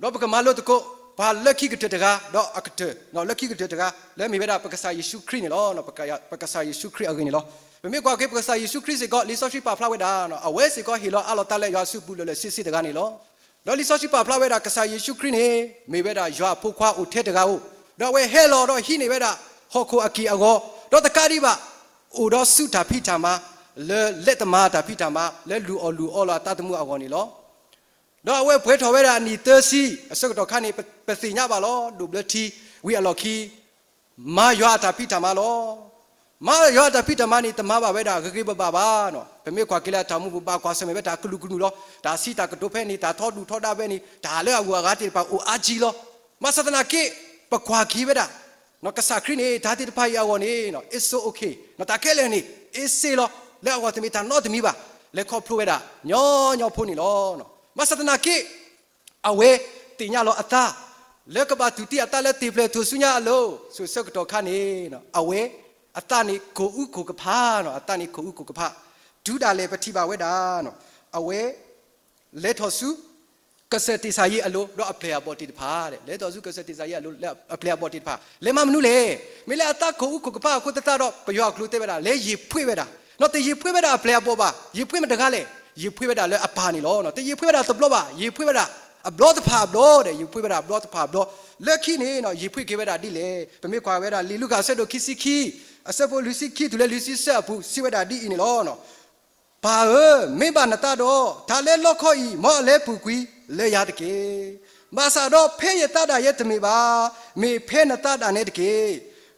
ဒီးပကမၤလိသကိး ပှၤလၢခံကတၢၢ်တဂၤ ဒီးအကတၢၢ်, လၢခံကတၢၢ်တဂၤ လၢမ့ၢ်ဝဲဒၣ်ပကစၢ်ယ့ၣ်ၡူးခရံာ်န့ၣ်လီၤ. ပကစၢ်ယ့ၣ်ၡူးခရံာ်အဂ့ၢ်န့ၣ်လီၤ. ပမ့ၢ်ကွၢ်က့ၤပကစၢ်ယ့ၣ်ၡူးခရံာ်စ့ၢ်ကီး လံာ်စီဆှံပာ်ဖျါဝဲဒၣ်, အဝဲစ့ၢ်ကီးဟ့ၣ်လီၤအးလီၤသးလၢယွၤအစုပူၤလၢာ်လၢာ်ဆ့ဆ့တဂၤန့ၣ်လီၤ. ဒီးလံာ်စီဆှံပာ်ဖျါဝဲဒၣ် ကစၢ်ယ့ၣ်ၡူးခရံာ်န့ၣ် မ့ၢ်ဝဲဒၣ်ယွၤအဖိခွါအိၣ်ထဲတဂၤဧိၤ, ဒီးအဝဲဟဲလီၤဒီးဟံးန့ၢ်ဝဲဒၣ်ဟီၣ်ခိၣ်အက့ၢ်အဂီၤ, ဒီးတကးဒံးဘၣ် အိၣ်ဒီးဆူတၢ်ဖံးတၢ်မၤ လၢလဲၤတမၤတၢ်ဖံးတၢ်မၤ လၢလူၤအီၣ်လူၤအီလီၤအသးသမူအဂီၢ်န့ၣ်လီၤ. ဒီးအဝဲပှဲၤထီၣ်ဝဲဒၣ်အနံၣ်သၢဆံ အဆၢကတီၢ်ခါန့ၣ် ပ, ပသ့ၣ်ညါဘၣ်လီၤ. ဒိၣ်ဘျၢထံဝံၤအလီၢ်ခံ မၤယွၤအတၢ်ဖံးတၢ်မၤလီၤ. မၤယွၤအတၢ်ဖံးတၢ်မၤန့ၣ် တမၤဘၣ်ဝဲဒၣ်ဂ့ၤဂ့ၤဘၣ်ဘၣ်ဘၣ်နီၤ. ပမ့ၢ်ကွၢ်က့ၤလၢအတၢ်မူပူၤ ဘၣ်ကွၢ်ဆၢၣ်မဲာ်ဝဲတၢ်ကလုာ်ကလုာ်လီၤ. တၢ်စံးတၢ်ကတိၤဖဲန့ၣ် တၢ်ထီဒုၣ်ထီဒါဖဲန့ၣ် တၢ်လၢအဂုၤအဂၤသ့ၣ်တဖၣ်အိၣ်အါကံလီၤ. ဘၣ်ဆၣ်သနာ်က့ ပကွၢ်က့ၤဝဲဒၣ် ကစၢ်ခရံာ်န့ၣ် တၢ်သ့ၣ်တဖၣ်အံၤအဂီၢ်န့ၣ် it's okay, တၢ်ခဲလၢာ်န့ၣ် အ့စ့လီၤ. လၢအဂီၢ်တမ့ၢ်တၢ်နီတမံၤဘၣ်. လဲၤခီဖျိဝဲဒၣ်ညီညီဖိန့ၣ်လီၤ. ဘၣ်ဆၣ်သနာ်က့ အဝဲသ့ၣ်ညါလီၤအသး လၢကဘၣ်တူၢ်တံၢ်အသးလၢသ့ၣ်ဖျၢၣ်ထူၣ်စုညါအလိၤ, ဆူအဆၢကတီၢ်ခါန့ၣ် အဝဲအသးန့ၣ်ကိၢ်အူကိၢ်ကဖး, အသးန့ၣ်ကိၢ်အူကိၢ်ကဖး. တုၤဒၣ်လဲာ်ပထံၣ်ဘၣ်ဝဲဒၣ် အဝဲ လဲၤထီၣ်ဆူ ကစၢၢ်တ့ၢ်စၢ်ယံၤအလိၤ ဒီးအပျဲၢ်အဘီၣ်သ့ၣ်တဖၣ်, လဲၤထီၣ်ဆူကစၢၢ်တ့ၢ်စၢ်ယံၤအလိၤ လၢအပျဲၢ်အဘီၣ်သ့ၣ်တဖၣ် လဲၤမၤမနုၤလဲၣ်. မ့ၢ်လၢအသးကိၢ်အူကိၢ်ကဖးအဃိသတးဒီး ပယွၤအကျိၤတဲဝဲဒၣ် လဲၤယံၤဖှ့ဝဲဒၣ်, ဒီးတယံၤဖှ့ဝဲဒၣ်အပျဲၢ်အဘီၣ်ဘၣ်, ယံၤဖှ့မတၤတဂၤလဲၣ်, ယံၤဖှ့ဝဲဒၣ်လၢအပၢ်န့ၣ်လီၤ. တယံၤဖှ့ဝဲဒၣ်တဘျီဘၣ်, ယံၤဖှ့ဝဲဒၣ်အဘျီတဖၣ်အဘျီဒီး ယံၤဖှ့ဝဲဒၣ်အဘျီတဖၣ်အဘျီ. လၢခံန့ၣ် ယံၤဖှ့က့ၤဝဲဒၣ်ဒ်လဲၣ်. ပမ့ၢ်ကွၢ်ဝဲဒၣ် လံာ်လူၤကၣ်အဆၢဒိၣ်ခံဆံခံ အဆၢဖိလွံၢ်ဆံခံတုၤလၢလွံၢ်ဆံသၢအပူၤ စံးဝဲဒၣ်ဒ်အံၤန့ၣ်လီၤ. ပၢ်ဧၢ, မ့ၢ်ဘၣ်နသးဒီး တၢ်လၢလီခီအံၤ မ်အလဲၤပူၤကွံာ်လၢယၤတက့ၢ်. ဘၣ်ဆၣ်ဒီးဖဲယသးဒၣ်ယဲတမ့ၢ်ဘၣ်, မ့ၢ်ဖဲနသးဒၣ်နဲတက့ၢ်.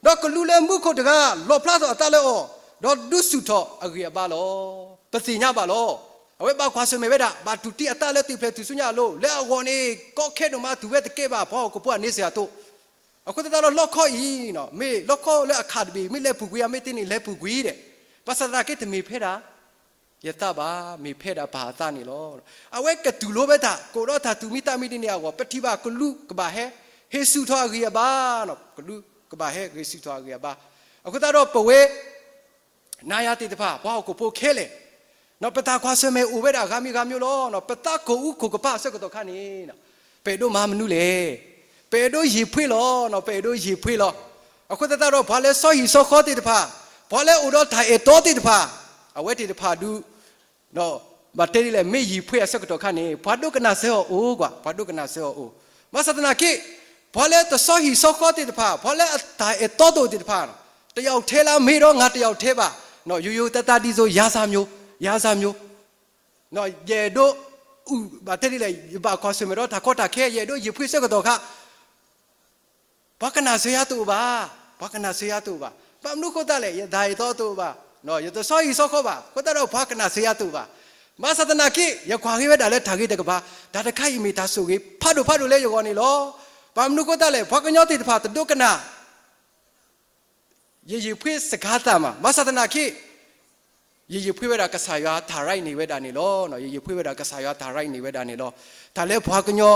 ဒီးကလူးလၢမူခိၣ်တဂၤ လီၣ်ဖျါထီၣ်အသးလၢအီၤ, ဒီးဒုးဆူၣ်ထီၣ်အဂံၢ်အဘါလီၤ. ပသ့ၣ်ညါဘၣ်လီၤ. အဝဲဘၣ်ကွၢ်ဆၢၣ်မဲာ်ဝဲဒၣ် ဘၣ်တူၢ်တံၢ်အသးလၢသ့ၣ်ဖျၢၣ်ထူၣ်စုညါအလိၤ, လၢအဂီၢ်န့ၣ် ကီခဲဒိၣ်မး တူၢ်ဝဲတကဲဘၣ် ပှၤဟီၣ်ခိၣ်ဖိအန့ဆၢၣ်အသိး. အဃိသတးဒီးလီခီအံၤ မ့ၢ်လီခီလၢအခးတဘ့ၣ် မ့ၢ်လဲၤပူၤကွံာ်ဧါ, မ့ၢ်တန့ၢ်လဲၤပူၤကွံာ်ဒီး, ဘၣ်ဆၣ်သနာ်က့တမ့ၢ်ဖဲဒၣ် ယသးဘၣ်, မ့ၢ်ဖဲဒၣ်ပၢ်အသးန့ၣ်လီၤ. အဝဲကတူၢ်လိာ်ဝဲတၢ် ကအိၣ်ဒီးတၢ်သူၣ်မံသးမံဒ်န့ၣ်အဂီၢ် ပထံၣ်ဘၣ်ကလူးကဘၣ်ဟဲ ဟ့ၣ်ဆူၣ်ထီၣ်အဂံၢ်အဘါ, ကလူးကဘၣ်ဟဲဂ့ၤဆူၣ်ထီၣ်အဂံၢ်အဘါ. အဃိသတးဒီးပဝဲ နၤယၤသ့ၣ်တဖၣ် ပှၤဟီၣ်ခိၣ်ဖိခဲလၢာ်, ပတၢ်ကွၢ်ဆၢၣ်မဲာ်အိၣ်ဝဲဒၣ်ဂၤမံၤဂၤမံၤလီၤ. ပသးကိၢ်အူကိၢ်ကဖးအဆၢကတီၢ်ခါန့ၣ် ပအဲၣ်ဒိးမၤမနုၤလဲၣ်. ပအဲၣ်ဒိးယံၤဖှ့လီၤ, ပအဲၣ်ဒိးယံၤဖှ့လီၤ. အဃိသတးဒီး ပှၤလၢစီဟံၣ်စီဃီသ့ၣ်တဖၣ်, ပှၤလၢအိၣ်ဒီးတၢ်အဲၣ်တီသ့ၣ်တဖၣ်, အဝဲသ့ၣ်တဖၣ်ဒုး ဘၣ်တဲဒ်လဲၣ်, မ့ၢ်ယံၤဖှ့အဆၢကတီၢ်ခါန့ၣ် ပှၤဒိကနၣ်စၢၤအီၤအိၣ်ကွၢ်, ပှၤဒိကနၣ်စၢၤအီၤအိၣ်. ဘၣ်ဆၣ်သနာ်က့ ပှၤလၢတစီဟံၣ်စီဃီသ့ၣ်တဖၣ်, ပှၤလၢအတၢ်အဲၣ်တီတအိၣ်သ့ၣ်တဖၣ်, တယောက်ထဲလား မ့ၢ်ဒီး ငါတယောက်ထဲပါ, ရိုးရိုးသားသား ဒ်သို့ ရာဇမျိုး, ရာဇမျိုး, ယအဲၣ်ဒိး ဘၣ်တဲဒ်လဲၣ်, ယဘၣ်ကွၢ်ဆၢၣ်မဲာ်ဒီးတၢ်ကီတၢ်ခဲ, ယအဲၣ်ဒိးယံၤဖှ့အဆၢကတီၢ်ခါ ပှၤကနၣ်စၢၤယၤတအိၣ်ဘၣ်, ပှၤကနၣ်စၢၤယၤတအိၣ်ဘၣ်. ဘၣ်မနုၤအဃိသတးလဲၣ်, ယတၢ်အဲၣ်တီတအိၣ်ဘၣ်, ယတစီဟံၣ်စီဃီဘၣ်, အဃိသတးဒီးပှၤကနၣ်စၢၤယၤတအိၣ်ဘၣ်. ဘၣ်ဆၣ်သနာ်က့ ယကွၢ်က့ၤဝဲဒၣ်လၢတၢ်ဂ့ၤတကပၤ, တၢ်တခါအံၤမ့ၢ်တၢ်ဆိၣ်ဂ့ၤဖးဒိၣ်ဖးဒိၣ်လၢယဂီၢ်န့ၣ်လီၤ. ဘၣ်မနုၤအဃိသတးလဲၣ်, ပှၤကညီသ့ၣ်တဖၣ်တဒိကနၣ် ယယံၤဖှ့စခါသးမး, ဘၣ်ဆၣ်သနာ်က့ ယယံၤဖှ့ဝဲဒၣ်ကစၢ်ယွၤတၢ်ရ့န့ၢ်ဝဲဒၣ်န့ၣ်လီၤ. ယယံၤဖှ့ဝဲဒၣ်ကစၢ်ယွၤတၢ်ရ့န့ၢ်ဝဲဒၣ်န့ၣ်လီၤ. တၢ်လၢပှၤကညီ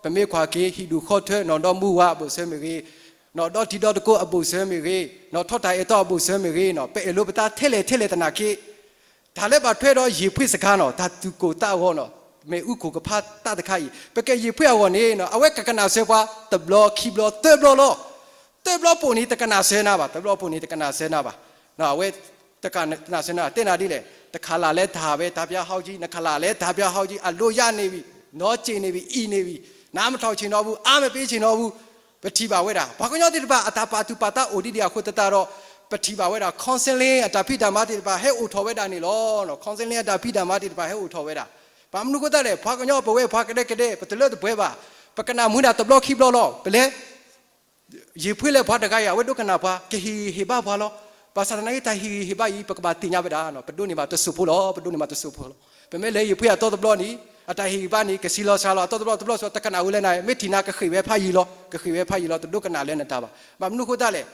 ပမ့ၢ်ကွၢ်က့ၤ ဟံၣ်ဒူၣ်ဃီထၢ နီၢ်ဒီမူဝါအဘူးအစၢၤမ့ၢ်ဂ့ၤ, နီၢ်ဒီထံဒီတကိးအဘူးအစၢၤမ့ၢ်ဂ့ၤ, နီၢ်ထီၣ်တၢ်အဲၣ်တီအဘူးအစၢၤမ့ၢ်ဂ့ၤ, ပအဲၣ်လိာ်ပသးထဲလဲၣ်ထဲလဲၣ်သနာ်က့ တၢ်လၢဘၣ်ထွဲဒီးယံၤဖှ့စခါနီၤ, တၢ်သူၣ်ကိၢ်သးဂီၤနီၤ, မ့ၣ်အူခိၣ်ကဖးသးတခါအံၤ ပကယံၤဖှ့အဂီၢ်န့ၣ် အဝဲကကနၣ်စၢၤပှၤတဘျီခံဘျီသၢဘျီလီၤ. သၢဘျီပိာ်န့ၣ် တကနၣ်စၢၤနၤဘၣ်, သၢဘျီပိာ်န့ၣ် တကနၣ်စၢၤနၤဘၣ်. အဝဲ တကးနၤစၢၤနၤ တဲနၤဒ်လဲၣ်, တခးလၢ်လၢတၢ်ဝဲ တၢ်ပၠးဟီကံ, နခးလၢ်လၢတၢ်ပၠးဟီကံ, အလိယါန့ၢ်ဝံၤ, နီက့ၤန့ၢ်ဝံၤ, အံၤန့ၢ်ဝံၤ, နမထီၣ်ဆ့ၣ်နီၤပူၤ, အါမ့ၢ်ပ့ဆ့ၣ်နီၤပူၤ, ပထံၣ်ဘၣ်ဝဲဒၣ် ပှၤကညီသ့ၣ်တဖၣ် အတၢ်ပာ်သူၣ်ပာ်သးအိၣ်ဒ်ဒ်အဃိသတးဒီး ပထံၣ်ဘၣ်ဝဲဒၣ် counseling အတၢ်ဖံးတၢ်မၤသ့ၣ်တဖၣ် ဟဲအိၣ်ထီၣ်ဝဲဒၣ်န့ၣ်လီၤ. counseling အတၢ်ဖံးတၢ်မၤသ့ၣ်တဖၣ် ဟဲအိၣ်ထီၣ်ဝဲဒၣ်. ဘၣ်မနုၤအဃိသတးလဲၣ်, ပှၤကညီပဝဲ ပှၤကဒဲကဒဲ ပတလၢတပှဲၤဘၣ်. ပကနၣ်မူဒၣ်တဘျီခံဘျီလီၤ. ပလဲၤ ယ့ၣ်ဖှ့လၢပှၤတဂၤအံၤ အဝဲဒိကနၣ်ပှၤ ကဟ့ၣ်ဂံၢ်ဟ့ၣ်ဘါပှၤလီၤ. ဘၣ်ဆၣ်သနာ်က့ တၢ်ဟ့ၣ်ဂံၢ်ဟ့ၣ်ဘါအံၤ ပကဘၣ်သ့ၣ်ညါဝဲဒၣ်, ပဒိးန့ၢ်ဘၣ်တစိၢ်ဖိလီၤ, ပဒိးန့ၢ်ဘၣ်တစိၢ်ဖိလီၤ. ပမ့ၢ်လဲၤယ့ၣ်ဖှ့အသီတဘျီန့ၣ် အတၢ်ဟ့ၣ်ဂံၢ်ဟ့ၣ်ဘါန့ၣ် ကဆံးလီၤစှၤလီၤ အသီတဘျီတဘျီစှၤ တကနၣ်ဝဲလဲၣ်န့ၣ် မ့ၢ်ထံၣ်နၤ ကဃ့ၢ်ဝဲဖးယံၤလီၤ, ကဃ့ၢ်ဝဲဖးယံၤလီၤ, တဒိကနၣ်လၢနတၢ်ဘၣ်. ဘၣ်မနုၤအဃိသတးလဲၣ်,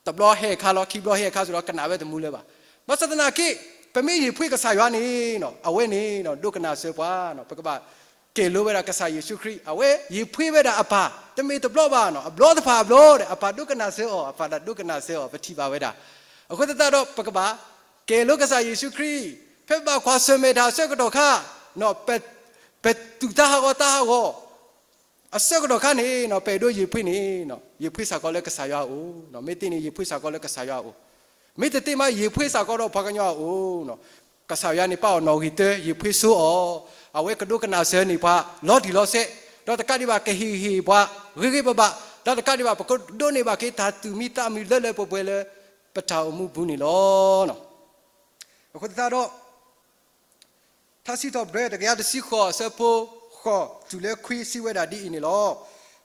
တဘျီဟဲအခါလီၤ, ခံဘျီဟဲအခါစ့ၢ်ကီး ကနၣ်ဝဲတမူလၢၤဘၣ်. ဘၣ်ဆၣ်သနာ်က့ ပမ့ၢ်ယ့ၣ်ဖှ့ကစၢ်ယွၤန့ၣ် အဝဲန့ၣ် ဒိကနၣ်စၢၤပှၤ, ပကဘၣ်ကဲၤလိဝဲဒၣ်ကစၢ်ယ့ၣ်ၡူးခရံာ်, အဝဲယ့ၣ်ဖှ့ဝဲဒၣ်အပၢ် တမ့ၢ်တဘျီဘၣ်, အဘျီတဖၣ်အဘျီဒီး အပၢ်ဒိကနၣ်စၢၤအီၤ, အပၢ်ဒိကနၣ်စၢၤအီၤ ပထံၣ်ဘၣ်ဝဲဒၣ်. အဃိသတးဒီး ပကဘၣ်ကဲၤလိကစၢ်ယ့ၣ်ၡူးခရံာ်, ဖဲပဘၣ်ကွၢ်ဆၢၣ်မဲာ်တၢ်အဆၢကတီၢ်ခါ, ပသူၣ်တၢ်ဟးဂီၤတၢ်ဟးဂီၤ အဆၢကတီၢ်ခါန့ၣ် ပအဲၣ်ဒိးယ့ၣ်ဖှ့န့ၣ် ယ့ၣ်ဖှ့စ့ၢ်ကီးလၢကစၢ်ယွၤအအိၣ်, မ့ၢ်သ့န့ၣ် ယ့ၣ်ဖှ့စ့ၢ်ကီးလၢကစၢ်ယွၤအအိၣ်, မ့ၢ်တသ့မး ယ့ၣ်ဖှ့စ့ၢ်ကီးဒီးပှၤကညီအအိၣ်, ကစၢ်ယွၤန့ၣ် ပာ်အီၤနီၣ်ဂံၢ်တၢ ယ့ၣ်ဖှ့ဆိအီၤ, အဝဲကဒိကနၣ်စၢၤန့ၢ်ပှၤ လီၤတံၢ်လီၤဆဲး, ဒီးတကးဒံးဘၣ် ကဟ့ၣ်ဂံၢ်ဟ့ၣ်ဘါပှၤ ဂ့ၤဂ့ၤဘၣ်ဘၣ်, ဒီးတကးဒံးဘၣ် ပကဒိးန့ၢ်ဘၣ်က့ၤတၢ်သူၣ်မံသးမုာ်လၢလၢပှဲၤပှဲၤလၢ ပတၢ်အိၣ်မူပူၤန့ၣ်လီၤ. အဃိသတးဒီး ထါစံးထီၣ်ပတြၢၤ တကယၤတဆံဃိး အဆၢဖိဃိးတုၤလၢခွံ စံးဝဲဒၣ်ဒ်အံၤန့ၣ်လီၤ.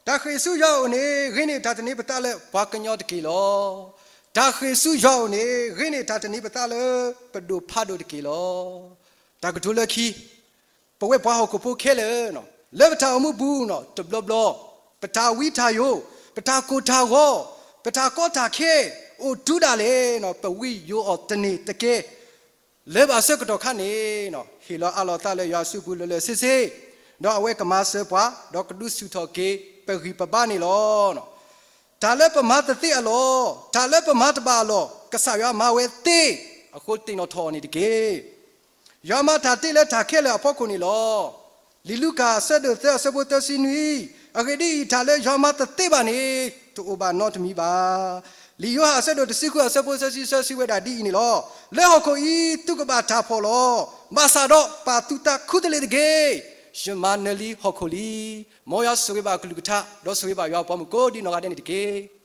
တၢ်ဃ့ၢ်ဆူယွၤအအိၣ်န့ၣ် ဂ့ၤန့ၢ်တၢ်တန့ၢ်ပသးလၢပှၤကညီတက့ၢ်လီၤ. တၢ်ဃ့ၢ်ဆူယွၤအအိၣ်န့ၣ် ဂ့ၤန့ၢ်တၢ်တန့ၢ်ပသးလၢပဒိၣ်ဖးဒိၣ်တက့ၢ်လီၤ. တၢ်ကတိၤလၢခံ ပဝဲပှၤဟီၣ်ခိၣ်ဖိခဲလၢာ် လၢပတၢ်အိၣ်မူပူၤန့ၣ် တဘျီဘျီ ပတၢ်ဝံတၢ်ယိး, ပတၢ်ကိၢ်တၢ်ဂီၤ, ပတၢ်ကီတၢ်ခဲ အိၣ်တုၤဒၣ်လဲာ်န့ၣ် ပဝံယိးအီၤတန့ၢ်တကဲ လၢဘၣ်ဆၢကတီၢ်ခါန့ၣ် ဟ့ၣ်လီၤအးလီၤသးလၢယွၤစုပူၤလၢလၢဆ့ဆ့, ဒီးအဝဲကမၤစၢၤပှၤ ဒီးကဒုးဆူၣ်ထီၣ်က့ၤ ပဂံၢ်ပဘါန့ၣ်လီၤ. တၢ်လၢပမၤတသ့အလီၢ်, တၢ်လၢပမၤတဘၣ်အလီၢ် ကစၢ်ယွၤမၤဝဲသ့, အဃိသ့ၣ်နီၣ်ထီၣ်အီၤန့ၣ်တက့ၢ်. ယွၤမၤတၢ်တ့လၢတၢ်ခဲလၢာ်အဖီခိၣ်န့ၣ်လီၤ. လံာ်လူၤကၣ်အဆၢဒိၣ်သၢအဆၢဖိသၢဆံနွံ, အဂ့ၢ်ဒ်အံၤ, တၢ်လၢယွၤမၤတသ့ဘၣ်န့ၣ် တအိၣ်ဘၣ်နီတမံၤဘၣ်. လံာ်ယိၤဟၣ်အဆၢဒိၣ်တဆံဃုအဆၢဖိသၢဆံသၢ စံးဝဲဒၣ်ဒ်အံၤန့ၣ်လီၤ. လၢဟီၣ်ခိၣ်အံၤ သုကဘၣ်တၢ်ဖှီၣ်လီၤ. ဘၣ်ဆၣ်ဒီးပာ်သူၣ်သးခူတလ့ၢ်တဂ့ၤ. ယမၤနၢၤလံဟီၣ်ခိၣ်လံ. မ်ယွၤဆိၣ်ဂ့ၤဘၣ်အကလုၢ်ကထါ, ဒီးဆိၣ်ဂ့ၤဘၣ်ယွၤအပှၤမုၣ်ကိးဒံနီၢ်ဂၤဒဲးန့ၣ်တက့ၢ်.